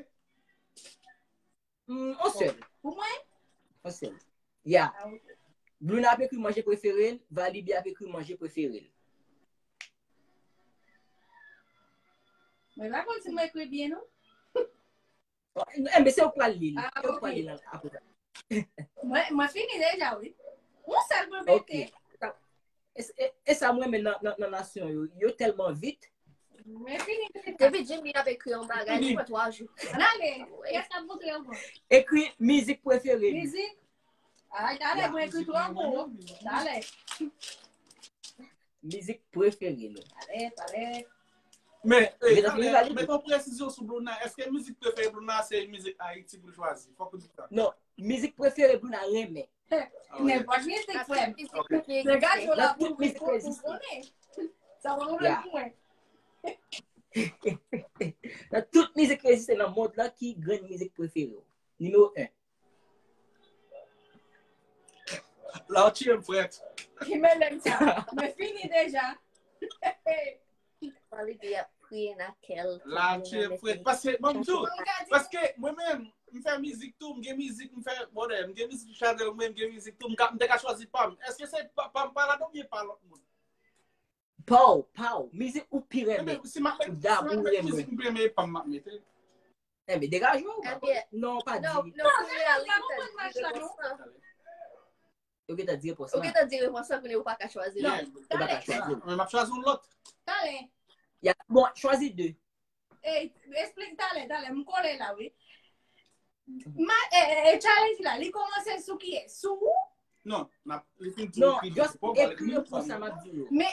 Mm, on sèl. Pou mwen? On sèl. Ya. Ah, oke. Bruna ap ekri manje prefere l, Valibi ap ekri manje prefere l. Mwen pa konn si mwen ekri byen, non. Enben, se ou k pral li l. Ah, se ou k pral li l apre sa. Mwen, mwen fini deja, wi. Yon sèl mwen mete. E, e, e sa mwen renmen nan, nan, nan nasyon yo. Yo tèlman vit. Mwen fini deja. Depi Jimmy ap ekri yon bagay, li pran twa jou. Ann ale. Kiyès k ap montre ankò? Ekri mizik prefere li. Mizik? Ay, talè, mwen ekri twa mo. Talè. Mizik prefere nou. Talè, talè. Men, men yon presizyon sou Bruna. Èske mizik prefere Bruna se mizik Ayiti pou l chwazi? Fòk ou di sa. Non, mizik prefere Bruna renmen. Nenpòt mizik, frè m. Se gade yo la pou konnen. Sa pa pwoblèm pou mwen. Nan tout mizik ki egziste nan mond lan, ki grenn mizik prefere w? Nimewo en. La ou tiye m, frèt. Ki mele m sa? Mwen fini deja. Valibi ap priye nan kè l. La ou tiye m, frèt. Paske, ban m di w, paske mwen menm, m fè mizik tou, m gen mizik, m fè, brother, m gen mizik Chadel mwen, m gen mizik tou, m ka, m te ka chwazi pa m. Èske se pa, pa m pa ladan oubyen pa lòt moun? Pa w, pa w. Mizik ou pi renmen. Ebyen, si m ap met, si m ap met mizik m pi renmen, e pa m m ap mete. Enben, degaje w. Non, pa di. Non, non, kounye a, li gentan di repons lan. Ou gentan di repons Ou lan. Gentan di repons lan, kounye a ou pa ka chwazi l. Yeah. Ou pa ka chwazi l. Mwen, m ap chwazi yon lòt. Talè. Ya, bon, chwazi de. Ey, esplike talè, talè. M kole la, wi. Ma, e, e, e, challenge la, li kòmanse sou kiyès? Sou ou? Non, n ap, li fin di Non, ekri just pou ekri repons sa m ap di yo. Men,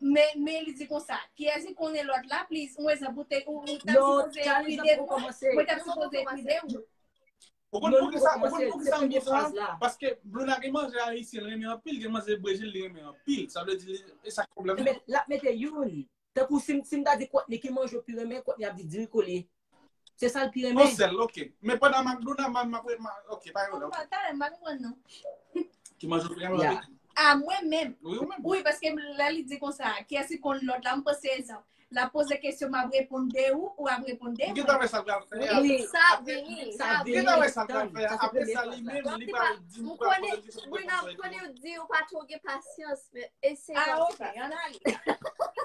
men, men li di konsa, kiyès ki konnen lòt la, please? Yon egzanp, ou te, ou, ou t ap Non, sipoze ekri challenge de la poko ou, kòmanse. mwen t ap sipoze ekri de ou. Ou konn Non, pou li ki sa, poko ou konn kòmanse, pou ki se sa m premye di sa? Fraz la. Paske Bluna gen manzè ayisyen l renmen anpil, gen manzè brezil li renmen anpil. Sa vle di, e sa k pwoblèm nan. Men l ap mete youn. Tankou si m, si m ta di Courtney ki manje w pi renmen, Courtney ap di diri kole. Se sa l pi renmen. Yon sèl, ok. Men pandan m ap Bluna, m ap, m ap, ok, pa yon lè, ok. Talè, m pa konprann non. Ki manje w pi renmen Ya. anpil. A mwen menm. Wi, ou menm. Wi, paske lè li di konsa, kiyès ki konn lòt la, m panse egzanp. L ap poze kesyon, m ap reponn de ou, ou ap reponn de M mwen. gentan wè sa l pral fè. Wi. Sa ap vini, Sa sa ap ap M vini. vini. gentan wè sa l pral Tann, fè. sa se Apre premye sa, Fraz li la. menm, Sa li se pral pa, di m ou pral konnen, poze kesyon pou Brina, konprann. ou konnen ou di ou pa twò gen pasyans, men eseye Ah, wè ok, se pa. Ann ale.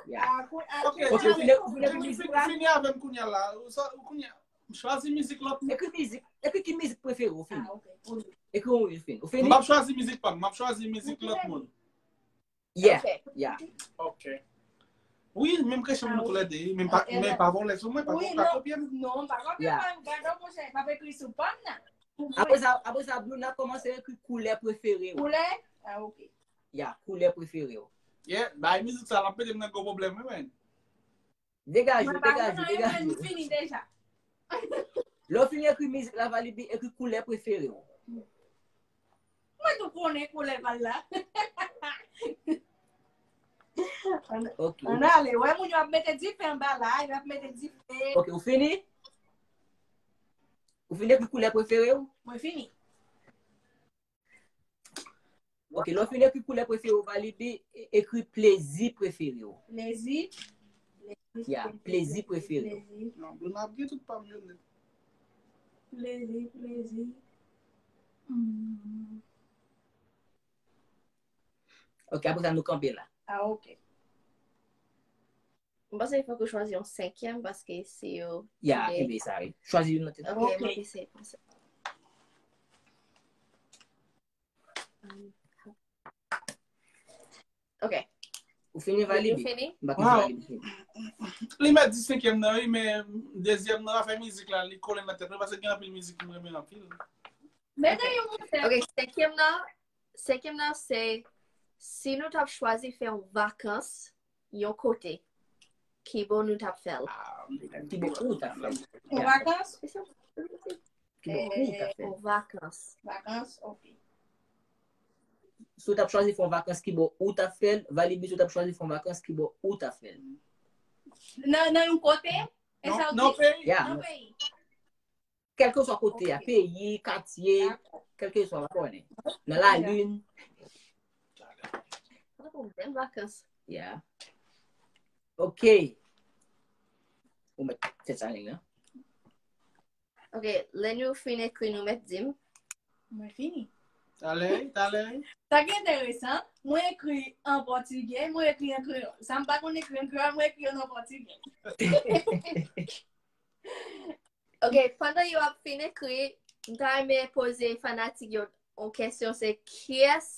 Ya. Ah, kou- ah, Ok, kou- Ok, Jimmy, ou vle, ou vle Jimmy, mizik fin- la? Fini avè m kounye a la. Ou sa, ou kounye a. Chwazi mizik lòt moun. Ekri mizik. Ekri ki mizik prefere ou fini. Ah, ok, cool. Ekri yon ou fini. Ou fini? M ap chwazi mizik pa m, m ap chwazi mizik lòt moun. Yeah, Ok. Yeah. Ok. Wi, menm kesyon nou toulède, men pa, Ok, men la. pa vòlè sou mwen, pa Wi, pa non. Kopye m. Non, pa kopye Yeah. pa m, gade yon pwochen, pa ekri sou pa m nan. Pou mwen. Apre sa, apre sa, Bluna kòmanse ekri koulè prefere ou. Koulè? Ah, ok. Ya, koulè prefere ou. Yeah, bay mizik sa, l ap mete m nan gwo pwoblèm, wi, men. Degaje, Mwen pa degaje, konn anyen, mwen degaje. Fini deja. Lè w fini ekri mizik la, Valibi ekri koulè prefere ou. Mwen tou konnen koulè pa l la. Ok. Ann ale, wè moun yo ap mete dife anba la, yo ap mete dife. Ok, ou fini? Ou fini ekri koulè prefere ou? Mwen fini. Ok, lè w fini ekri koulè prefere ou, Valibi, e- ekri plezi prefere ou. Plezi. Ya, plezi prefere. Plezi. Non, Bluna ap gen tout pa m yo net. Plezi, plezi. Hmm. Ok, apre sa, nou kanpe la. Ah, ok. M panse fòk ou chwazi yon senkyèm paske se yo. Ya, ki gen- enben sa, wi. Chwazi youn nan tèt. Ok, Ok. mwen pise. Ok. Ou fini, Valibi? Ou fini? M pa Wow. Valibi fini. Li mèt di senkyèm nan, wi, men dezyèm nan, afè mizik la, li kole nan tèt mwen, paske gen anpil mizik mwen renmen anpil. Mete yon moun tèt. Ok, senkyèm nan, senkyèm nan se si nou t ap chwazi fè yon vakans yon kote, ki bò nou t ap fè l? Ah, Ki bò ou ta fè? Yon vakans? Ki bò ou ta fè? Yon vakans. Vakans, ok. Si w t ap chwazi fè yon vakans, ki bò ou ta fè l? Valibi, si w t ap chwazi fè yon vakans, ki bò ou ta fè l? Nan, nan yon kote? E sa Non, w non, di? peyi. Ya. Nan peyi. Kèlkeswa kote a, Ok. Peyi, katye, Dakò. Kèlkeswa, w konnen. Nan lalin. Sa pou bèl vakans. Ya. Ok. Ou mèt fè sa, Lina. Ok, lè nou fin ekri, nou mèt di m. Mwen fini. Talè, talè. Sa ki enteresan, mwen ekri an pòtigè, mwen ekri an kreyòl. Sa m pa konn ekri an kreyòl, mwen ekri an pòtigè. Ok, pandan yo ap fin ekri, m ta renmen poze fanatik yo yon kesyon, se kiyès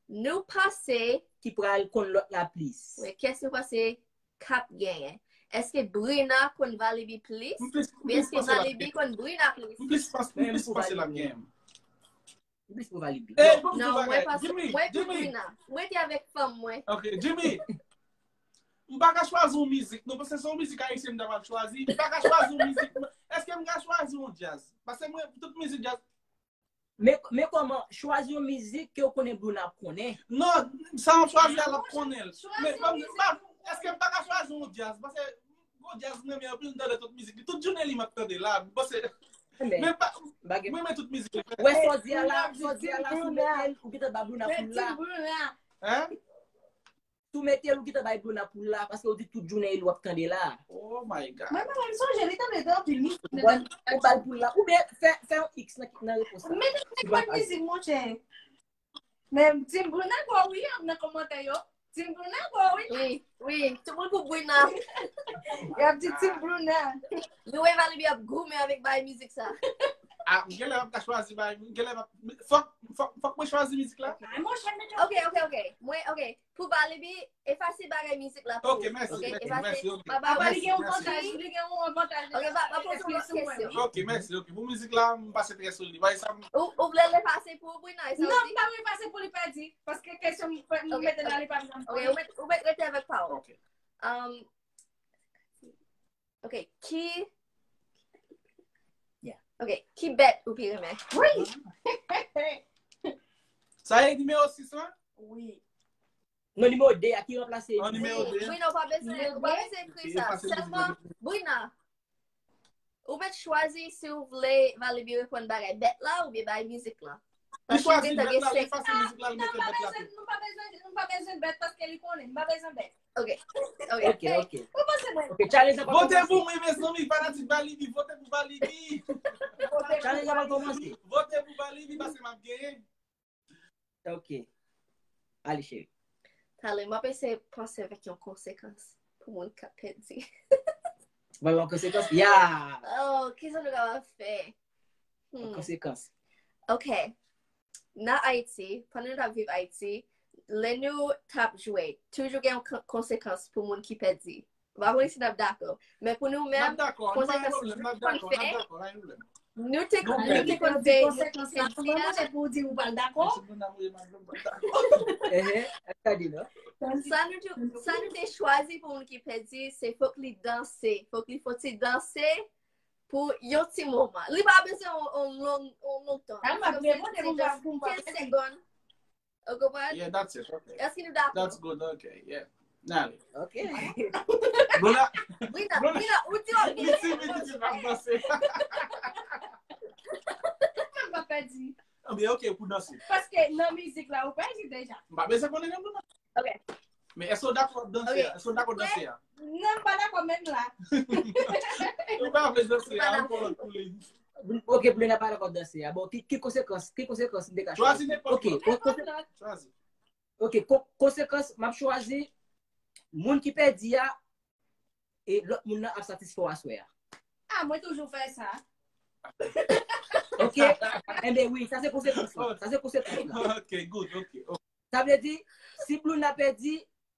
nou panse, Ki pral konn lòt la plis. wi, kiyès nou panse k ap genyen? Èske Brina konn Valibi plis? M plis, m Oubyen plis èske panse l ap Valibi genyen. konn Brina plis? M plis panse, m Men m plis pou panse l ap Valibi. genyen. M plis pou Valibi. Ey, bon, Non, bon, mwen bagay. panse, Jimmy, mwen pou Jimmy. Brina. Mwen te avèk fanm mwen. Ok, Jimmy. M pa ka chwazi yon mizik, non, paske se yon mizik ayisyen m ta pral chwazi. M pa ka chwazi yon mizik. Èske m ka chwazi yon djaz? Paske mwen, tout mizik djaz. Men, men kòman, chwazi yon mizik ke w konnen Bruna ap konnen. Non, sa m chwazi a, l ap konnen l. Chwazi Men, yon ban m, mizik. ban, èske m pa ka chwazi yon djaz? Paske yon djaz mwen renmen anpil, m tande tout mizik li. Tout jounen li m ap tande la. M panse, Men, men pa, bagay. Mwen renmen tout mizik li. Wè, sa w di a la, sa w di a la, si w mete l, ou gentan ba Bruna pou l la. Bruna. Hein? Ou mete l, ou gentan bay Bruna poul la, paske ou di tout jounen e li w ap tande la. Oh my God. Mwen pa menm sonje, li tande de anpil mizik. Ou ba l poul la. Oubyen fè, fè yon X nan, nan repons la. Mete yon bòn mizik, monchè. Men Team Bruna gwo wi, nan kòmantè yo. Team Bruna gwo wi. Wi, wi, tout moun pou Bruna. Y ap di Team Bruna. Nou wè Valebi ap goumen avèk bay mizik sa. Ah, m genlè m ap ka chwazi bay, m genlè m ap, fòk, fòk, fòk mwen chwazi mizik la. Ay, monchè, mete Ok, ok, ok. Mwen, ok. Pou Valebi, efase bagay mizik la pou Ok, mèsi, ok, mèsi, efase. mèsi, ok. Baba, Apa li gen yon Mèsi. avantaj, li gen yon avantaj. Ok, ba, ba poze yon lòt kesyon. Ok, mèsi, ok. Pou mizik la, m pase trè sou li. Bay sa m Ou, ou vle l efase pou Bruna, e sa Non, ou m di? Pa vle efase pou li pèdi. Paske kesyon m Ok, mete la, li pa vle. Ok, ou met, ou met rete avèk pawòl. Ok. Um, ok, ki Yeah. Ok, ki bèt ou pi renmen? Wi. Sa e nimewo sis lan? Wi. Non, nimewo de a ki ranplase. An nimewo de. Wi, non, pa bezwen, ou pa bezwen ekri sa. Efase mizik Sèlman, la. Bruna, ou mèt chwazi si ou vle Valebi reponn bagay bèt la oubyen bay mizik la. Li chwazi Gentan bèt gen la, li sèks. Efase mizik la, li Non, mete pa bèt la. bezwen, nou pa bezwen, nou pa bezwen bèt paske li konnen. M pa bezwen bèt. Ok, ok. Ok, ok. Ou panse mwen? Ok, challenge la pa Vote kòmanse. Pou mwen, mezanmi, fanatik Valebi, vote pou Valebi. Challenge la pa kòmanse. Vote pou Valebi, paske m ap genyen. Ok. Ale, cheri. Talè, m ap eseye panse avèk yon konsekans pou moun k ap pèdi. Ban yon konsekans. Ya! Oh, kisa nou kapab fè? Yon Hmm. Konsekans. Ok. Nan Ayiti, pandan nou t ap viv Ayiti, lè nou t ap jwe, toujou gen yon kon- konsekans pou moun ki pèdi. M pa konnen si n ap dakò. Men pou nou N ap menm, dakò, nou pa gen konsekans pwoblèm, n ap nou konn dakò, n ap fè, dakò, pa gen pwoblèm. nou te Nou nou menm. te Ou konn di fè konsekans la, kòman manje pou ou di ou pa l dakò? Mèsi pou n ap manje, n ap dakò. Ehe, gade non. Sa nou te, sa nou te chwazi pou moun ki pèdi, se fòk li danse. Fòk li fè ti danse pou yon ti moman. Li pa bezwen yon, yon long, yon lontan. Sa m ap reponn, pou m pa, pou m pa Kenz segonn. Ou konprann? Yeah, that's it. Okay. Èske nou dakò? That's good. Okay, yeah. N ale. Ok. Bruna, Brina, Brina, ou di w ap li timid, li di l ap danse. M pa pèdi. Anben, ok, pou danse. Paske nan mizik la, ou pèdi deja. M pa bezwen konnen non, Bruna. Ok. Men èske w dakò ap danse a? Èske w dakò danse a? Non, m pa dakò menm la. Ou pa vle danse a, ou pran lòt pou li. Ok, Brina pa dakò danse a. Bon, ki, ki konsekans, ki konsekans m te ka Chwazi chwazi? nenpòt Ok, lòt. kon- konse- Chwazi. ok, kon- konsekans, m ap chwazi moun ki pèdi a e lòt moun nan ap satisfè w aswè a. Ah, mwen toujou fè sa. Ok? Enben wi, sa se konsekans la. Sa se konsekans la. Ok, good, ok. Ok. Sa vle di, si Bruna pèdi,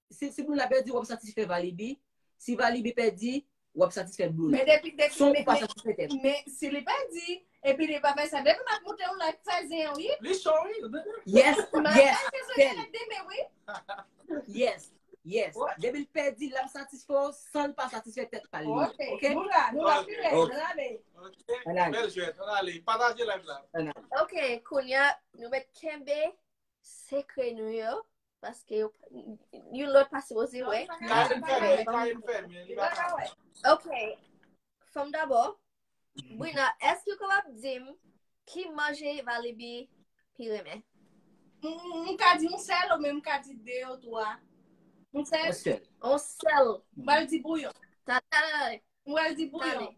si, si Bruna pèdi, w ap satisfè Valibi. Si Valibi pèdi, w ap satisfè Bruna. Men depi, depi, Son men, ou pa men, satisfè tèt. Men si li pèdi, epi li pa fè sa, depi m ap moute yon live fè zen, wi. Li cho, wi. Yes, M ap yes, fè zen tèl. Nèt demen, wi. Yes, yes. Depi l pèdi, l ap satisfè w san l pa satisfè tèt pa li. Ok, Ok? nou la, nou la, Ok. pi rèd, Ok. ann ale. Ok, Ann ale. Bèl jwèt. Ann ale. Pataje live la. Ok, kounye a, nou mèt kenbe sekrè nou yo, paske yo, youn lòt pa sipoze wè. Karim fèmen, Karim fèmen. Li pa ka. Ok, fanm dabò. Brina, èske w kapab di m ki manje Valibi pi renmen? M m ka di yon sèl, ou menm ka di de ou twa. Yon sèl, Yon sèl. On sèl. m pral di bouyon. Talè. M pral di bouyon. Talè.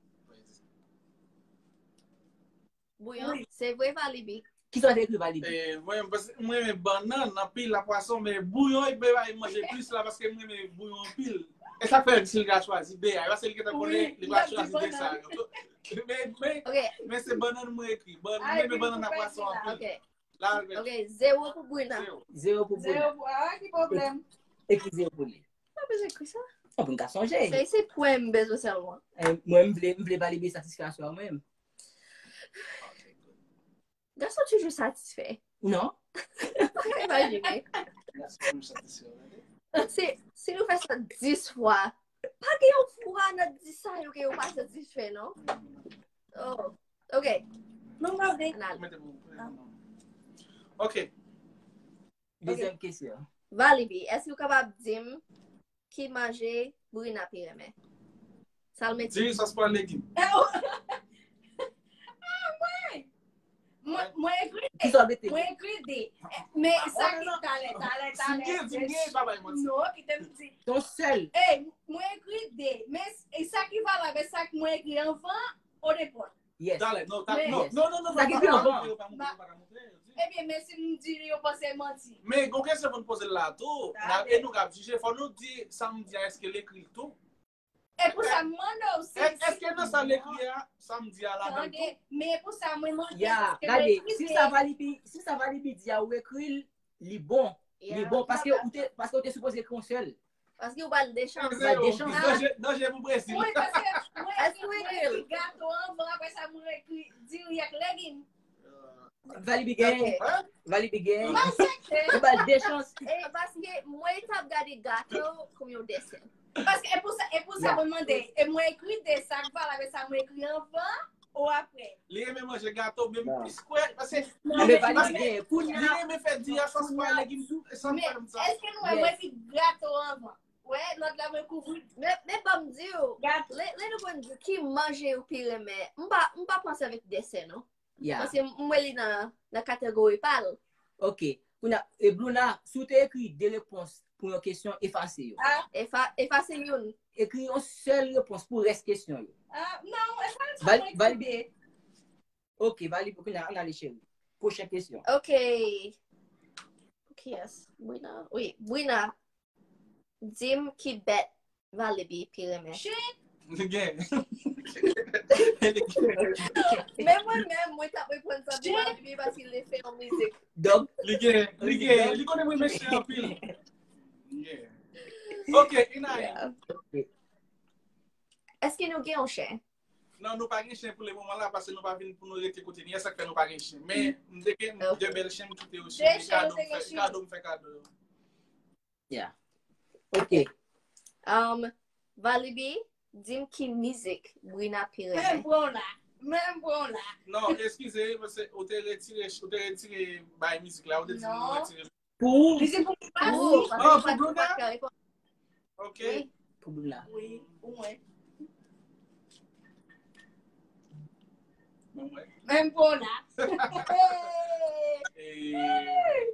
Bouyon. Wi. Se vre, Valibi. Kisa w te ekri Valibi? Eh, mwen, paske mwen renmen bannann anpil, la pwason, men bouyon e bay manje plis la, paske mwen renmen bouyon anpil. E sa fè si l ka chwazi de a, paske li gentan konnen li va chwazi de sa yo. Men, men, Ok, men se bannann mwen ekri. Bannann, Ah, mwen renmen epi bannann nou ak pwason pèdi la. anpil. Ok. La, l mèt Ok, zewo pou Brina. Zewo. Zewo pou Brina. Zewo pou, ah, ki pwoblèm. Ekri zewo pou li. Pa bezwen ekri sa. An pou m ka sonje. Se, se pwen m bezwen sèlman. Eh, mwen, m vle, m vle Valibi satisfè aswè a mwen menm. Gason toujou satisfè. Non. Imajine. Si, si nou fè sa dis fwa, pa gen yon fwa nan dis sa yo ke yo pa satisfè, non? Oh, ok. Nou mande. Ann al. Mete pou, pou, ok. Dezyèm kesyon. Valibi, èske w kapab di m ki manje Brina pi renmen? Sa l mete? Diri, sòs, pwa, legim. Ah, mwen! Mwen, mwen ekri Ki sa w mete? Mwen ekri de. Men sa ki talè, talè, talè. Di m gen, di m gen, pa bay manti. Non, kite m di. Ton sèl. Ey, mwen ekri de. Men e sa ki valab e sa ki mwen ekri anvan, o nenpòt. Yes. Talè, non, talè, Men- non, non, non, non, Sa ki pa pi ka anvan. montre yo, pa montre yo, pa ka montre yo. Ebyen, men si m di li, yo panse manti. Men gon kesyon pou n poze l la tou. Talè. E nou k ap jije, fò nou di sa m di a, èske l ekri l tou? E pou sa, m mande w si. Èske nan sa l ekri a, sa m di a ladan l Tande, tou? Men pou sa, mwen mande. Ya, gade, si sa Valibi, si sa Valibi di a ou ekri l, li bon. Li bon, paske ou te, paske ou te sipoze ekri yon sèl. Paske ou ba l de chans. Ba de chans. Danje, danje pou Brezil. Wi, paske mwen Èske ou ekri l? Gato anvan, apre sa, mwen ekri dirèk legim. Valibi gen, Ok. Valibi gen. Mwen aksepte. Ou ba l de chans. E paske mwen t ap gade gato kòm yon desen. Paske e pou sa, e pou sa mwen mande. E mwen ekri de sa k valab e sa mwen ekri anvan ou apre. Li renmen manje gato, men m plis kwè, paske Mwen Valibi gen. Kounye li a, renmen fè di a sans pa legim, sans Men pa sa. Èske nou wè mwen ekri gato anvan? Wè, lòt la mwen kouvri. Men men ban m di w, Gato. lè lè nou konn di ki manje ou pi renmen, m pa m pa panse avèk desen non. Ya. Paske m wè li nan nan kategori pa l. Ok. Kounye a, e Bruna, si w te ekri de repons pou yon kesyon, efase yo. Efa, efase youn. Ekri yon sèl repons pou rès kesyon yo. Ah, non, e pa sa Val, mwen ekri. Valibi. Ok, Valibi, kounye a, ann ale cheri. Pwochen kesyon. Ok. Kiyès? Brina. Wi, Brina. Di m ki bèt Valibi pi renmen. Chen, Li gen. men mwen menm, mwen t ap reponn sa pou Valibi paske li fè yon mizik. Dog, Li gen, li gen, li konnen mwen mesye anpil. Yeah. Ok, Inaï. Èske nou gen yon chen? Non, nou pa gen chen pou le moman la, paske nou pa vin pou nou rete kote nou ye, sa k fè nou pa gen chen. Men, m te gen de bèl chen m kite yo sou De li, chen, kado nou te m fè, gen chen. Kado m fè kado yo. Yeah. Ok. Um, Valibi, di m ki mizik Brina pi Men renmen. Pran w la. Men Pran w la. Non, eskize, paske ou te retire, ou te retire bay mizik la, ou te di nou Non. retire. Pou Li se pou mwen. Oh, Ah, pou Bruna? Ok. Wi. Pou Bruna. Wi, pou mwen. Bon, mwen. Men Pran w la. Eh,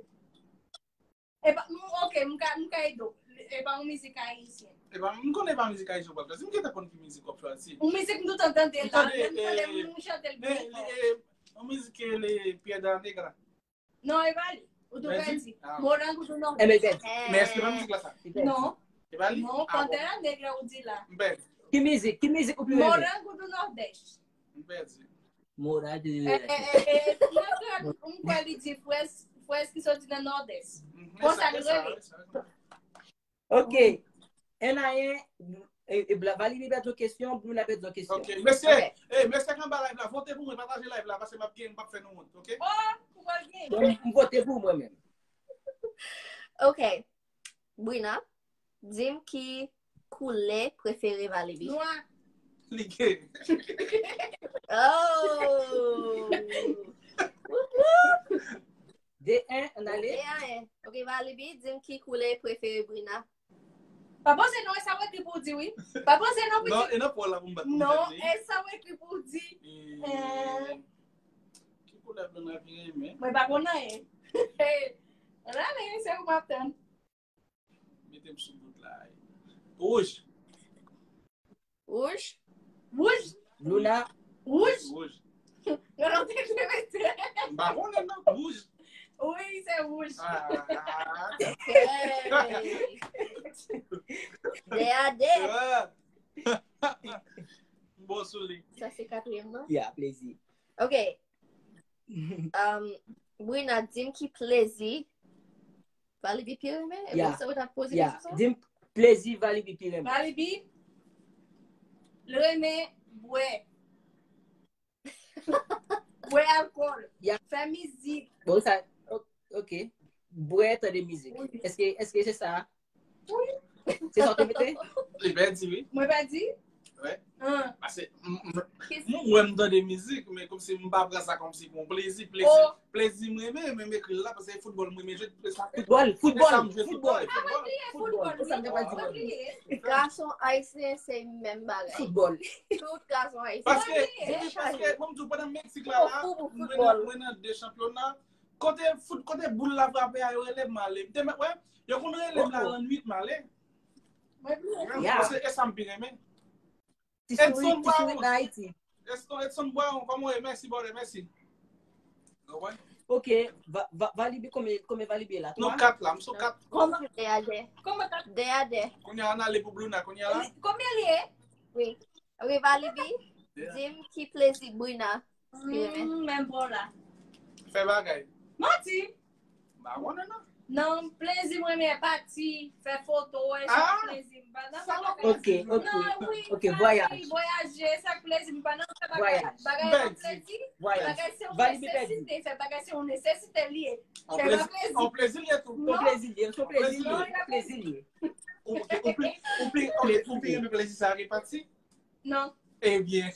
E pa, m, ok, m ka, m ka ede w. E pa yon mizik ayisyen. E pa, m konnen pa mizik ayisyen w pral fè. Si m gentan konn ki mizik w ap chwazi. Yon mizik m toutan tande M la, tande, menm tande eh, m chante l Men, byen li, fò. eh, yon mizik ki rele Piedra Negra. Non, e pa li. Ou tou Pèdi? pèdi. Ah. Morango do E Nordeste. men pèdi. Men èske pa mizik la sa? Non, E pa li? non, Ah, bon. Pantera Negra ou di la. M pèdi. Ki mizik? Ki mizik ou pi renmen? Morango do Nordeste. M pèdi. Mora de. E, e, e, e, nan krèd, m kwè li di frèz, frèz ki soti nan Nòdès. Mhm. Konsa E li sa, rele. e sa, e sa. Ok. Enayen, e, e, Bla- Valibi pèdi yon kesyon, Bruna pèdi yon kesyon. Ok, mesye, Ok. eh, mesye k anba live la, vote pou mwen, pataje live la, paske m ap gen, m p ap fè nou wont, ok? Oh, pou wè l gen. Bon, m vote pou mwen menm. Ok. Brina, di m ki koulè prefere Valibi. Nwa. Li gen. Oh! Woup, woup. De en, ann ale. De a en. Ok, Valibi, di m ki koulè prefere Brina. Pa panse non, e sa w ekri pou w di wi. Pa panse non, Non, pitit. E nan pòl la pou m bat pou m Non, fè li. E sa w ekri pou w di. Eh, ki koulè Bruna pi renmen? Mwen pa konn anyen. Ann ale, se ou m ap tann. Mete m sou bout la. Wouj. Wouj? Wouj. Bruna. Wouj. Wouj. Yon lòt ekri mete. M pa konnen non. Wouj. Wi, se wouj. Ah. Ok. De a de. Ah. Bon sou li. Sa se katriyèm nan. Ya, plezi. Ok. Um, Brina, di m ki plezi Valibi pi renmen? E Ya. bon, sa w t ap poze Ya, kesyon sa? Di m plezi Valibi pi renmen. Valibi, l renmen bwè. Bwè alkòl. Ya. Fè mizik. Bon, sa, o- ok. Bwè, tande mizik. Wi. Èske, èske se sa? Wi. Se sa w te mete? Li pèdi, wi. Mwen pèdi? Wi. Paske m- m- mwen m tande mizik, men kòmsi m pa pran sa kòmsi pou yon plezi. Plezi, plezi m renmen, men m ekri l la, paske se foutbòl m renmen jwe, se sa. Foutbòl, foutbòl, foutbòl. Foutbòl, se sa m te pral di. Gason ayisyen se menm bagay. Foutbòl. Tout gason ayisyen. Paske, paske, bon, m di w, pandan Meksik la, la, mwen nan de chanpyona, kote fout, kote boul la frape a, yo rele m ale. M te mèt, wè, yo konn rele m la lannwit m ale. Mwen, se e sa m pi renmen. Ti sourit, ti sourit nan Ayiti. Edson, Edson Brown, kòman w ye? Mèsi, brother, mèsi. Ok, Valibi, konbyen, konbyen Valibi la? Nou kat la, m sou kat. Kòman de a de? Kòman kat? De a de. Kounye a n ale pou Bruna, kounye a la. Konbyen li ye? Wi. Wi, Valibi, di m ki plezi Bruna. Menm bon la. Fè bagay. Manti. Ba konnen non. Non, plezi mwen men pati, fè foto, e sa plezi m pa nan fè bagay. Ok, ok. Ok, vwayaj. Voyaje, sa plezi m pa nan fè bagay. Bagay nan plezi. Bagay se yon nesesite, fè bagay se yon nesesite li ye. Se pa plezi. On plezi li ye tou. On plezi li ye, on plezi li ye, plezi li ye. Ou pi renmen plezi sa ke pati? Non. Ebyen.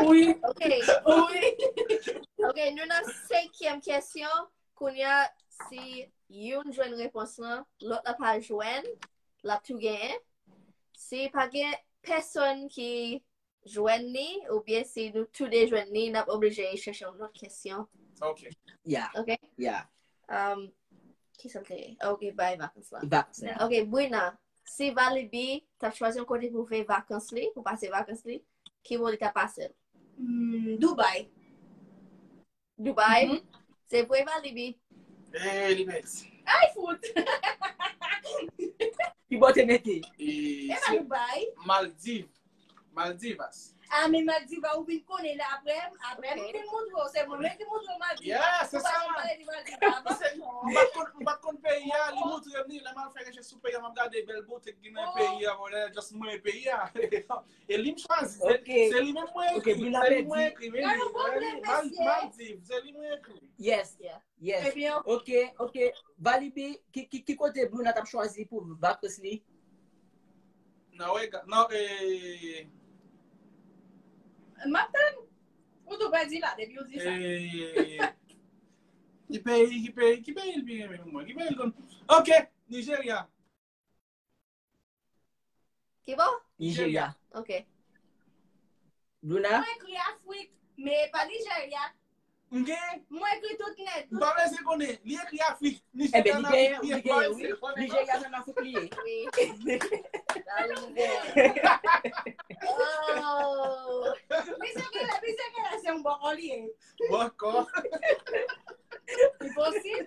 Wi. Ok. Wi. Ok, nou nan senkyèm kesyon. Kounye a, si youn jwenn repons lan, lòt la pa jwenn, l ap tou genyen. Si pa gen pèsonn ki jwenn li, oubyen si nou tou de jwenn li, n ap oblije chèche yon lòt kesyon. Ok. Yeah. Ok? Yeah. Um, ki sa m te ye? Ok, bay vakans la. Vakans la. Ok, Bruna, si Valibi t ap chwazi yon kote pou fè vakans li, pou pase vakans li, ki bò li t ap pase l? Hmm, Dubai. Dubai? Se vre Valibi? Eh, li mèsi. Ay, fout! Ki bò te mete? E pa Dubai. Maldiv. Maldivas. Ah, men Maldiv, ou vin konnen la apre, apre m vin montre w, se mwen menm ki montre w Maldiv. Yeah, se sa. Ou pa konn pale de Maldiv avan. M pa t konn, m pa t konn peyi a, li montre m li, lè m al fè rechèch sou peyi a, m ap gade bèl bote ki gen nan peyi a, whatever, just mwen peyi a. E li m chwazi, se li menm mwen ekri, se li mwen ekri, men li, Maldiv, se li mwen ekri. Yes, yes. Ok, ok. Valibi, ki, ki, ki kote Bruna t ap chwazi pou vakans li? Nan wega, nan, eh, M ap tann. Ou tou pa di la, depi ou di sa. Eh, ki peyi, ki peyi, ki peyi l pi renmen pou mwen? Ki peyi l konn? Ok, Nigeria. Ki bò? Nigeria. Ok. Bruna? Mwen ekri Afrik, men e pa Nigeria. M gen? Mwen ekri tout nèt. M pa bezwen konnen. Li ekri Afrik. Ebyen, li genyen, li genyen, wi. Nigeria nan Afrik li ye. Wi. Oh. Misye genlè, misye genlè se yon bòkò li ye. Bòkò. Li posib.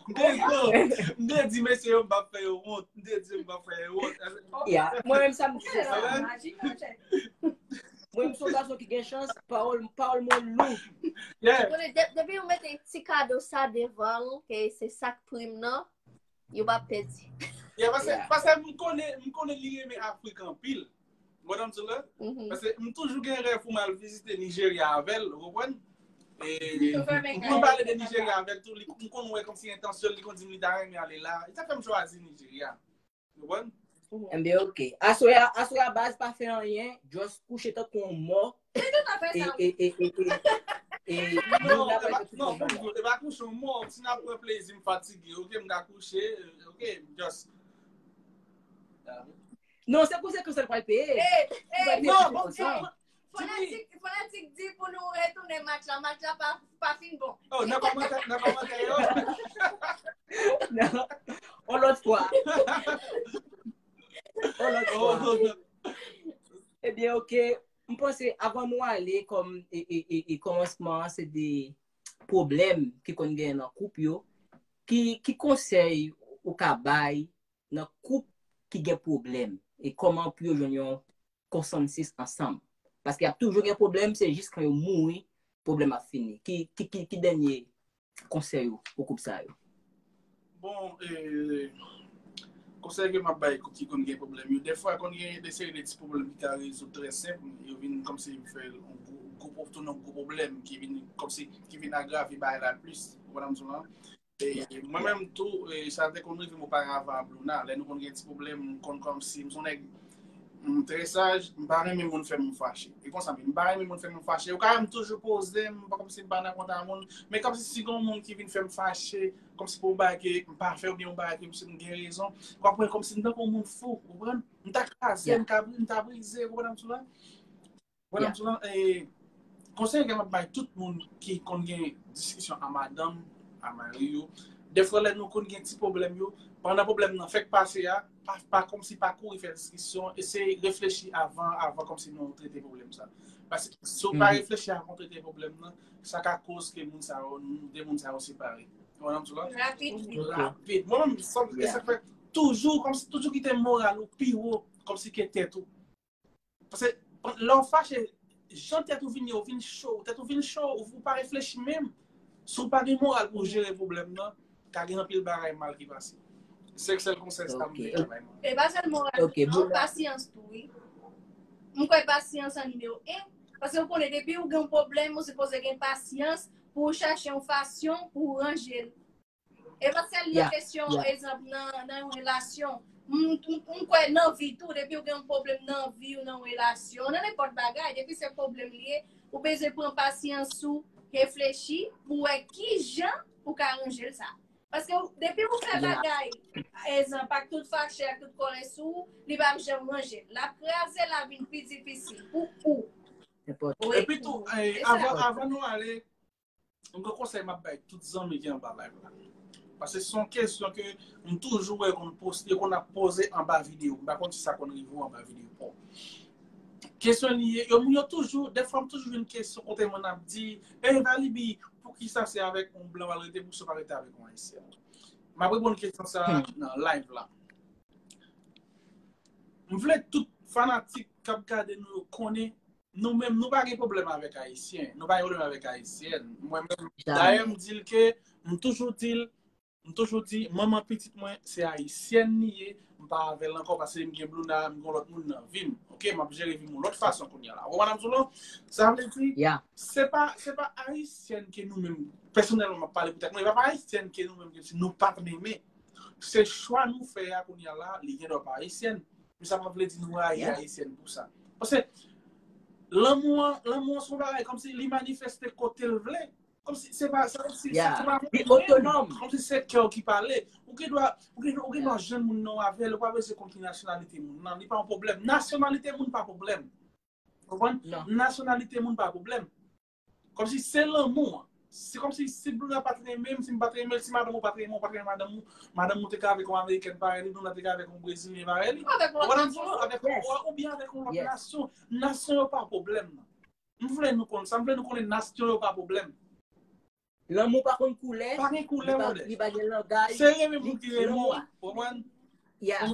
M te di, m te di mesye yo m p ap fè yo wont. M te di yo m p ap fè yo wont. Yeah. Mwen menm sa m di se sa. Mwen menm se yon gason ki gen chans, pawòl, pawòl mwen lou. Yeah. Konnen, de- depi ou mete ti kado sa devan l, ke se sa k prim nan, yo p ap pèdi. Yeah, paske, paske m konnen, m konnen li renmen Afrik anpil. Ou konprann sa m di w la? Paske m toujou gen rèv pou m al vizite Nigeria avè l, ou konprann? E m konn pale de Nigeria avè l tou, li, m konn wè kòmsi entansyon l, li konn di m li ta renmen ale la. E sa k fè m chwazi Nigeria. Ou konprann? Enben, ok. Aswè a, aswè a baz pa fè anyen, just kouche tankou yon mò. Se tout afè sa. E, e, e, e, e, e, Non, e pa, non, e pa kouche yon mò, si n ap pran plezi, m fatige, ok, m ka kouche, ok, just. Non, se konsekans l pral peye. Ey, ey, Non, bon, fanatik, fanatik di pou nou retounen match la, match la pa, pa fin bon. Oh, nan kòmantè, nan kòmantè yo. Non, yon lòt fwa. Yon lòt fwa. Ebyen, ok. M panse avan nou ale kòm e, e, e, e kòmansman an, se de pwoblèm ki konn genyen nan koup yo. Ki, ki konsèy ou ka bay nan koup ki gen pwoblèm e kòman pou yo jwenn yon konsansis ansanm? Paske y ap toujou gen pwoblèm, se jis kan yo mouri, pwoblèm ap fini. Ki, ki, ki, ki dènye konsèy ou pou koup sa yo? Bon, eh, konsèy ke m ap bay koup ki konn gen pwoblèm yo, dèfwa konn gen de seri de ti pwoblèm ki ka rezoud trè senp, yo vin kòmsi fè yon gwo, gwo, tounen yon gwo pwoblèm ki vin kòmsi, ki vin agrave bagay la plis. Ou konprann sa m di w la? E mwen menm tou, e, sa te konn rive m oparavan ak Luna. Lè nou konn gen ti pwoblèm, m konn kòmsi, m se yon nèg, m trè saj, m pa renmen moun fè m fache. E konsa, m pa renmen moun fè m fache. Ou ka wè m toujou poze, m pa kòmsi m pa nan kontak moun, men kòmsi si gen yon moun ki vin fè m fache, kòmsi pou yon bagay ke m pa fè oubyen yon bagay ke m gen rezon, w ap wè kòmsi m tankou yon moun fou, ou konprann? M ta kraze, m ta, m ta brize, ou konprann sa m di w la? Konprann sa m di w la? E, konsèy ke m ap bay tout moun ki konn gen diskisyon a madanm, a mari yo, dèfwa lè nou konn gen ti pwoblèm yo, pandan pwoblèm nan fèk pase a, pa, pa kòmsi pa kouri fè diskisyon, eseye reflechi avan, avan kòmsi nou trete pwoblèm sa. Paske si w pa reflechi avan w trete pwoblèm nan, sa ka koz ke moun sa yo, de moun sa yo separe. Ou konprann sa m di w la? Rapid. Rapid. Mwen menm, sa, e sa k fè toujou, kòmsi toujou kite moral ou pi wo, kòmsi ke tèt ou. Paske lè w fache, jan tèt ou vin ye, ou vin cho, tèt ou vin cho, ou, ou pa reflechi menm. Si w pa gen moral pou w jere pwoblèm nan, ka gen anpil bagay mal ki pase. Se sèl konsèy sa m te ka bay mwen. E pa sèl moral, non, pasyans tou, wi. M kwè pasyans an nimewo en. Paske ou konnen, depi ou gen yon pwoblèm, ou sipoze gen pasyans pou w chache yon fason pou w ranje l. E pa sèl nan kesyon, egzanp, nan, nan yon relasyon. M, m, m kwè nan vi tou, depi ou gen yon pwoblèm nan vi ou nan yon relasyon, nan nenpòt bagay, depi se pwoblèm li ye, ou bezwen pran pasyans ou, reflechi, pou wè ki jan ou ka ranje l sa. Paske ou, depi ou fè bagay, egzanp, ak tout fache, ak tout kòlè sou ou, li p ap janm ranje. L ap kraze, l ap vin pi difisil pou ou. Epi tou, avan, avan nou ale, yon gwo konsèy m ap bay tout zanmi ki anba live la. Paske se yon kesyon ke m toujou wè konn poste, konn ap poze anba videyo. M pa konn si sa konn rive w anba videyo pa w. Kesyon li ye, yo, moun yo toujou, dèfwa m toujou jwenn kesyon kote moun ap di, "Ey, Valiby, poukisa se avèk yon blan w al rete, poukisa w pa rete avèk yon ayisyèn?" M ap reponn kesyon sa a nan live la. M vle tout fanatik k ap gade nou yo konnen nou menm, nou pa gen pwoblèm avèk ayisyen. Nou pa gen pwoblèm avèk ayisyèn. Mwen menm, dayè, m di l ke, m toujou di l, m toujou di, manman pitit mwen, se ayisyèn li ye, m pa avè l ankò, paske m gen Bluna, m gen lòt moun nan vi m. Oke, m ap jere vi m yon lòt fason kounye a la. Ou konprann sa m di w la? Sa vle di, se pa, se pa ayisyèn ke nou menm, pèsonèlman, m ap pale pou tèt mwen, e pa, pa ayisyèn ke nou menm, ke si nou pa t renmen. Se chwa nou fè a kounye a la, li gen dwa pa ayisyèn. Men sa pa vle di nou rayi ayisyèn pou sa. Paske lanmou an, lanmou an se yon bagay kòmsi li manifeste kote l vle. Kòmsi se pa, se kòmsi se pa moun menm. Kòmsi se kè w ki pale. Ou gen dwa, ou gen, ou gen dwa jwenn moun nan w avè l, ou pa bezwen konn ki nasyonalite moun nan. Li pa yon pwoblèm. Nasyonalite moun pa pwoblèm. Ou konprann? Nasyonalite moun pa pwoblèm. Kòmsi se lanmou an. Se kòmsi si Bluna pa t renmen m, si m pa t renmen l, si madanm ou pa t renmen w, ou pa t renmen madanm ou, madanm ou te ka avèk yon amerikèn parèy li, Bluna te ka avèk yon brezilyen parèy li. Ou konprann sa m di w la? Avèk yon, oubyen avèk yon lòt nasyon. Nasyon yo pa pwoblèm nan. M vle nou konn sa, m vle nou konnen nasyon yo pa pwoblèm. Lanmou pa konn koulè, pa gen koulè, li pa, li pa gen langaj. Se renmen moun ki renmen w, ou konprann? Li pa,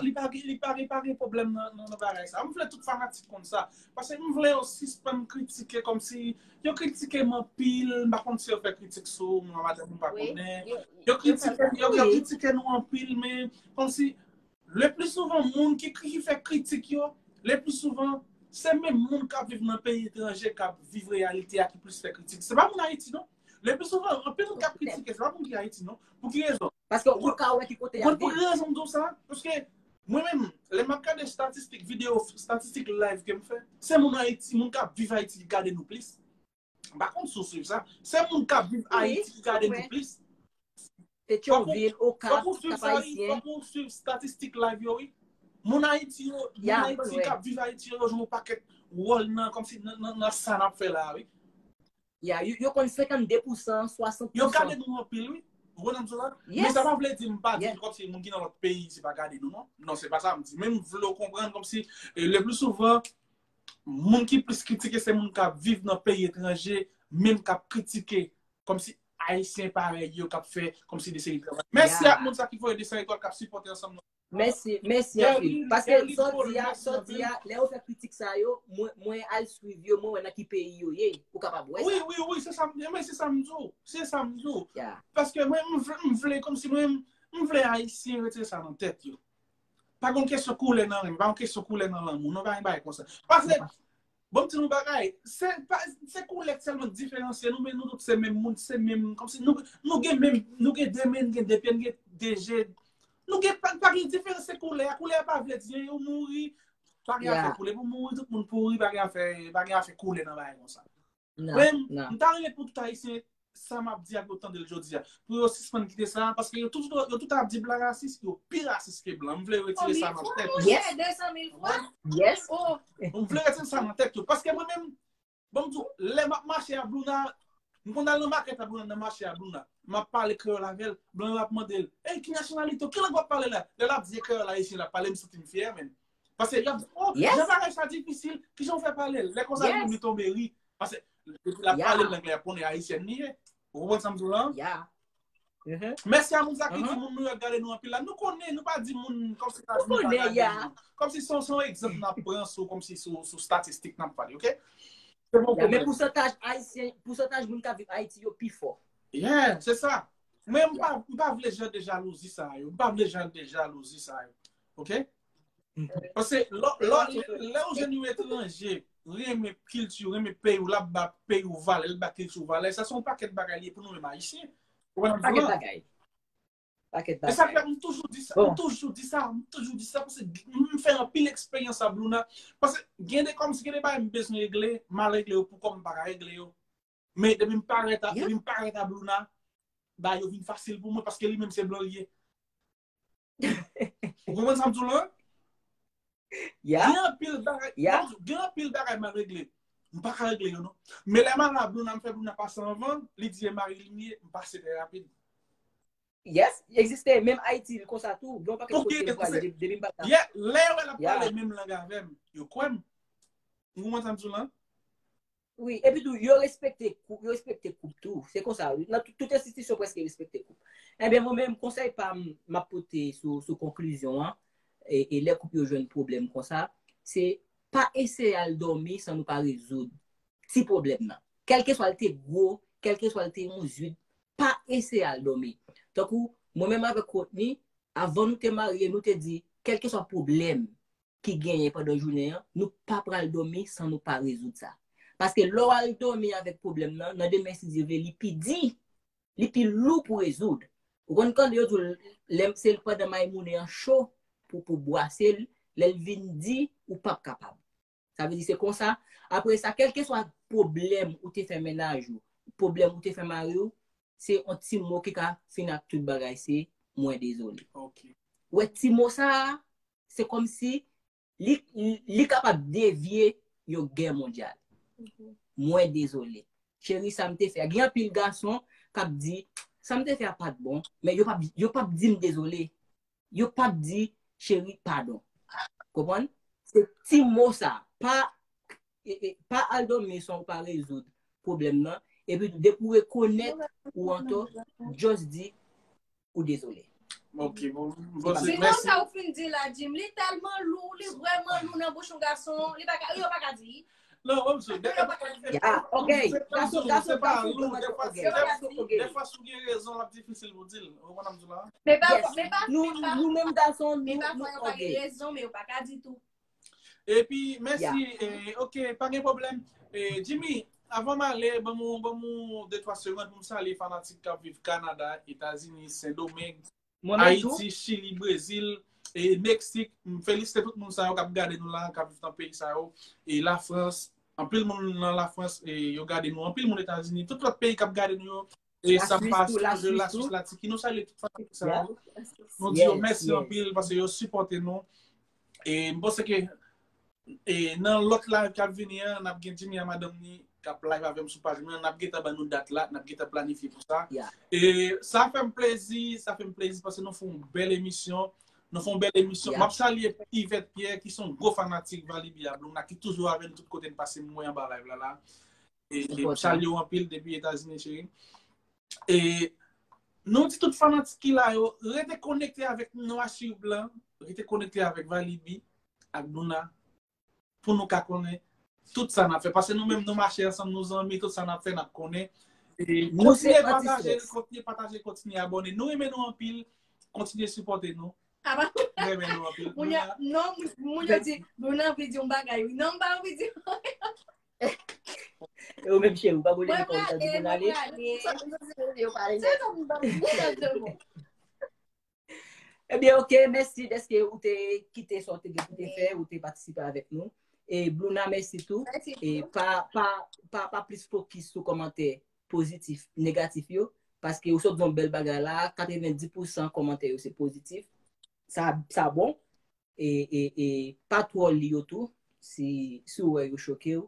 li pa, li pa, li pa gen pwoblèm nan, nan, nan bagay sa. M vle tout fanatik konn sa. Paske m vle yo sispann kritike kòmsi yo kritike m anpil. M pa konn si yo fè kritik sou mwen, madanm m pa konnen. Yo kritike, yo, yo kritike nou anpil, men kòmsi le pli souvan moun ki, ki fè kritik yo, le pli souvan se menm moun k ap viv nan peyi etranje k ap viv reyalite a ki plis fè kritik. Se pa moun Ayiti non. Le pli souvan, anpil moun k ap kritike, se pa moun ki Ayiti non. Pou ki rezon? Paske ou ka wè ki kote y ap viv. Pou ki rezon m di w sa? Paske mwen menm, lè m ap gade estatistik videyo, estatistik live ke m fè, se moun Ayiti, moun k ap viv Ayiti ki gade nou plis. M pa konn si w swiv sa. Se moun k ap viv Ayiti ki gade nou plis. Petyonvil, Okap, Kap Ayisyen. Fòk ou swiv estatistik live yo, wi. Moun Ayiti yo, moun Ayiti k ap viv Ayiti yo, yo jwe yon pakèt wòl nan, kòmsi nan, nan, nan sa n ap fè la, wi. Ya, yo, yo konn senkannde pousan, swasant pousan. Yo gade nou anpil, wi. Ou konprann sa m di w la? Men sa pa vle di m pa di kòmsi moun ki nan lòt peyi se pa gade nou, non. Non, se pa sa m di. Men m vle w konprann kòmsi, e, le pli souvan, moun ki plis kritike se moun k ap viv nan peyi etranje, menm k ap kritike, kòmsi Ayisyen parèy yo k ap fè kòmsi de seri travay. Mèsi ak moun sa ki voye de seri etwal k ap sipòte ansanm nou. Mèsi, mèsi anpil. Paske sa w di a, sa w di a, lè yo fè kritik sa yo, mwen, mwen al swiv yo, mwen wè nan ki peyi yo ye. Ou kapab wè sa. Wi, wi, wi, se sa m, men se sa m di w. Se sa m di w. Paske mwen, m vle, m vle kòmsi mwen, m vle Ayisyen retire sa nan tèt yo. Pa gen kesyon koulè nan anyen, pa gen kesyon koulè nan lanmou, non, pa gen bagay konsa. Paske Bon, m di nou bagay, se pa, se koulè k sèlman k diferansye nou, men nou tout se menm moun, se menm, kòmsi nou, nou gen menm, nou gen de men, gen de pye, gen de je. Nou gen pa, pa gen diferans, se koulè a. Koulè a pa vle di anyen, ou mouri, pa gen afè koulè. Pou mouri, tout moun pouri, pa gen afè, pa gen afè koulè nan bagay konsa. Men, m ta renmen pou tout Ayisyen, sa m ap di ak yo tande l jodi a. Pou yo sispann kite sa, paske yo tout, yo tout ap di blan rasis, yo pi rasis ke blan. M vle retire sa nan tèt yo. Yes, de san mil fwa. Yes. M vle retire sa nan tèt yo. Paske mwen menm, bon, m di w, lè m ap mache a Bruna, m konn al nan makèt a Bruna, nan mache a Bruna. M ap pale kreyòl avè l, blan yo ap mande l, "Ey, ki nasyonalite w? Ki lang w ap pale la?" Lè l ap di kreyòl ayisyen, l ap pale, m santi m fyè, men. Paske y ap di, "Oh, jan bagay sa difisil, kijan w fè pale l?" Lè konsa, li menm li tonbe ri. Paske depi l ap pale l anglè, y ap konnen ayisyèn li ye. Ou konprann sa m di w la? Mèsi a moun sa ki di moun Nouyòk gade nou anpil la. Nou konnen, nou pa di moun kòmsi sa di nou pa gade nou. Kòmsi se yon egzanp n ap pran sou, kòmsi sou statistik n ap pale, oke? Men pousantaj ayisyen, pousantaj moun k ap viv Ayiti yo pi fò. Yeah, se sa. Men m pa, m pa vle jan de jalouzi sa yo. M pa vle jan de jalouzi sa yo. Oke? Paske lè w jwenn yon etranje, renmen kilti w, renmen peyi w, l ap ba peyi w valè, l ba kilti w valè, sa se yon pakèt bagay li ye pou nou menm Ayisyen. Ou konprann sa m di w la? Pakèt bagay. E sa fè m toujou di sa, m toujou di sa, m toujou di sa, paske m fè anpil eksperyans a Bruna. Paske gen de kòmsi gen de bagay m bezwen regle, m al regle yo pou kò m, m pa ka regle yo. Men depi m parèt a, depi m parèt a Bruna, bagay yo vin fasil pou mwen paske li menm se blan li ye. Ou konprann sa m di w la? Gen anpil bagay, gen anpil bagay m al regle. M pa ka regle yo non. Men lè m al a Bruna, m fè Bruna pase anvan, li di e mari li m ye, m pase trè rapid. Yes, egziste, menm Ayiti konsa tou, gen yon pakèt kote m prale depi m pa ta. Yeah, lè yo wè l ap pale menm lang avè m, yo kwè m. Ou konprann sa m di w la? Wi, epi tou, yo respekte koup, yo respekte koup tou. Se konsa, wi. Nan tout, tout enstitisyon prèske respekte koup. Ebyen, mwen menm, konsèy pa m, m ap pote sou, sou konklizyon an, e, e lè koup yo jwenn pwoblèm konsa, se pa eseye al dòmi san nou pa rezoud ti pwoblèm nan. Kèlkeswa l te gwo, kèlkeswa l te yon zwit, pa eseye al dòmi. Tankou, mwen menm avèk Rodney, avan nou te marye, nou te di, kèlkeswa pwoblèm ki genyen pandan jounen an, nou pa pral dòmi san nou pa rezoud sa. Paske lè w al dòmi avèk pwoblèm nan, nan demen si Dye vle, li pi di, li pi lou pou rezoud. Ou konn tande yo di w, lè se pandan maymounen an cho pou, pou bwase l, lè l vin di, ou p ap kapab. Sa vle di se konsa. Apre sa, kèlkeswa pwoblèm ou te fè mennaj ou, pwoblèm ou te fè mari w, se yon ti mo ki ka fin ak tout bagay, se mwen dezole. Ou wè ti mo sa a, se kòmsi li, li kapab devye yon gè mondyal. Mwen dezole. Cheri, sa m te fè a. Gen anpil gason k ap di, sa m te fè a pa t bon, men yo p ap, yo p ap di m dezole. Yo p ap di, cheri, padon. Konprann? Se ti mo sa. Pa, e, e, pa al dòmi san w pa rezoud pwoblèm nan. Epi tou, depi w rekonèt ou antò, just di ou dezole. Ok, bon, bon, se, mèsi. Sinon, sa ou fin di la, Jim, li tèlman lou, li vrèman lou nan bouch yon gason, li pa ka, yo pa ka di. Non, bon, msye, de, ok, gason, gason, gason, ok, gason, ok. Defwa, si w gen rezon, l ap difisil pou di l. Ou konprann sa m di w la? Men pa, men pa, nou, nou menm gason, nou, men pafwa, yo pa gen rezon, men yo pa ka di tou. Epi, mèsi, eh, ok, pa gen pwoblèm. Eh, Jimmy, avan m ale, ban m, ban m de twa segonn pou m salye fanatik k ap viv Kanada, Etazini, Sendomeng, Ayiti, Chili, Brezil, e Meksik. M felisite tout moun sa yo k ap gade nou la, k ap viv nan peyi sa yo. E Lafrans, anpil moun nan Lafrans, e yo gade nou. Anpil moun Etazini, tout lòt peyi k ap gade nou yo. E sa m pa sonje, Laswis, Latiki. Nou salye tout fanatik sa yo. Nou di yo mèsi anpil paske yo sipòte nou. E m panse ke E nan lòt live k ap vini an, n ap gen Jimmy a madanm ni k ap live avè m sou paj mwen an. N ap gentan ban nou dat la, n ap gentan planifye pou sa. E sa fè m plezi, sa fè m plezi paske nou fè yon bèl emisyon. Nou fè yon bèl emisyon. M ap salye Yvette Pierre ki se yon gwo fanatik Valiby a Blum la, ki toujou avè nou tout kote n pase m wè anba live la la. E m salye w anpil depi Etazini, cheri. E nou di tout fanatik ki la yo, rete konekte avèk Noir sur Blanc, rete konekte avèk Valiby ak Duna pou nou ka konnen tout sa n ap fè. Paske nou menm nou mache ansanm, nou zanmi, tout sa n ap fè, n ap konnen. E kontinye pataje, kontinye pataje, kontinye abòne. Nou renmen nou anpil, kontinye sipòte nou. Apa, Mwen renmen nou anpil. Moun yo, non, moun, moun yo di, Bruna anvi di yon bagay, wi. Non, m pa anvi di. E ou menm cheri, ou pa boule Mwen nenpòt, ou ta di prale, pou n mwen ale. Prale. Sa m santi moun yo pale Se nèt. sa m ba m di sa de mo. Ebyen, ok, mèsi dèske ou te kite sa ou te gen pou te fè, ou te patisipe avèk nou. E Bruna, mèsi tou. Mèsi. E pa, pa, pa, pa plis fokis sou kòmantè pozitif, negatif yo, paske ou sot di yon bèl bagay la, katrevendis pousan kòmantè yo se pozitif. Sa, sa bon. E, e, e pa twò li yo tou, si, si ou wè yo choke w.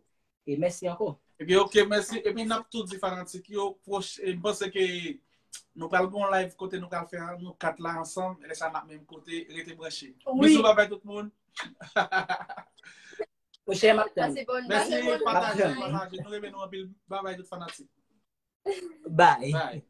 E mèsi ankò. Ebyen, ok, mèsi. Epi n ap tou di fanatik yo, pwòch, e m panse ke nou pral gen yon live kote nou pral fè nou kat la ansanm, e lè sa n ap menm kote, rete branche. Wi. Bizou, babay tout moun. Pwochè m ap tann. Pase bon. Mèsi, Pase bon. pataje, Bye. pataje. Nou renmen nou anpil. Babay tout fanatik. Bye. Bye.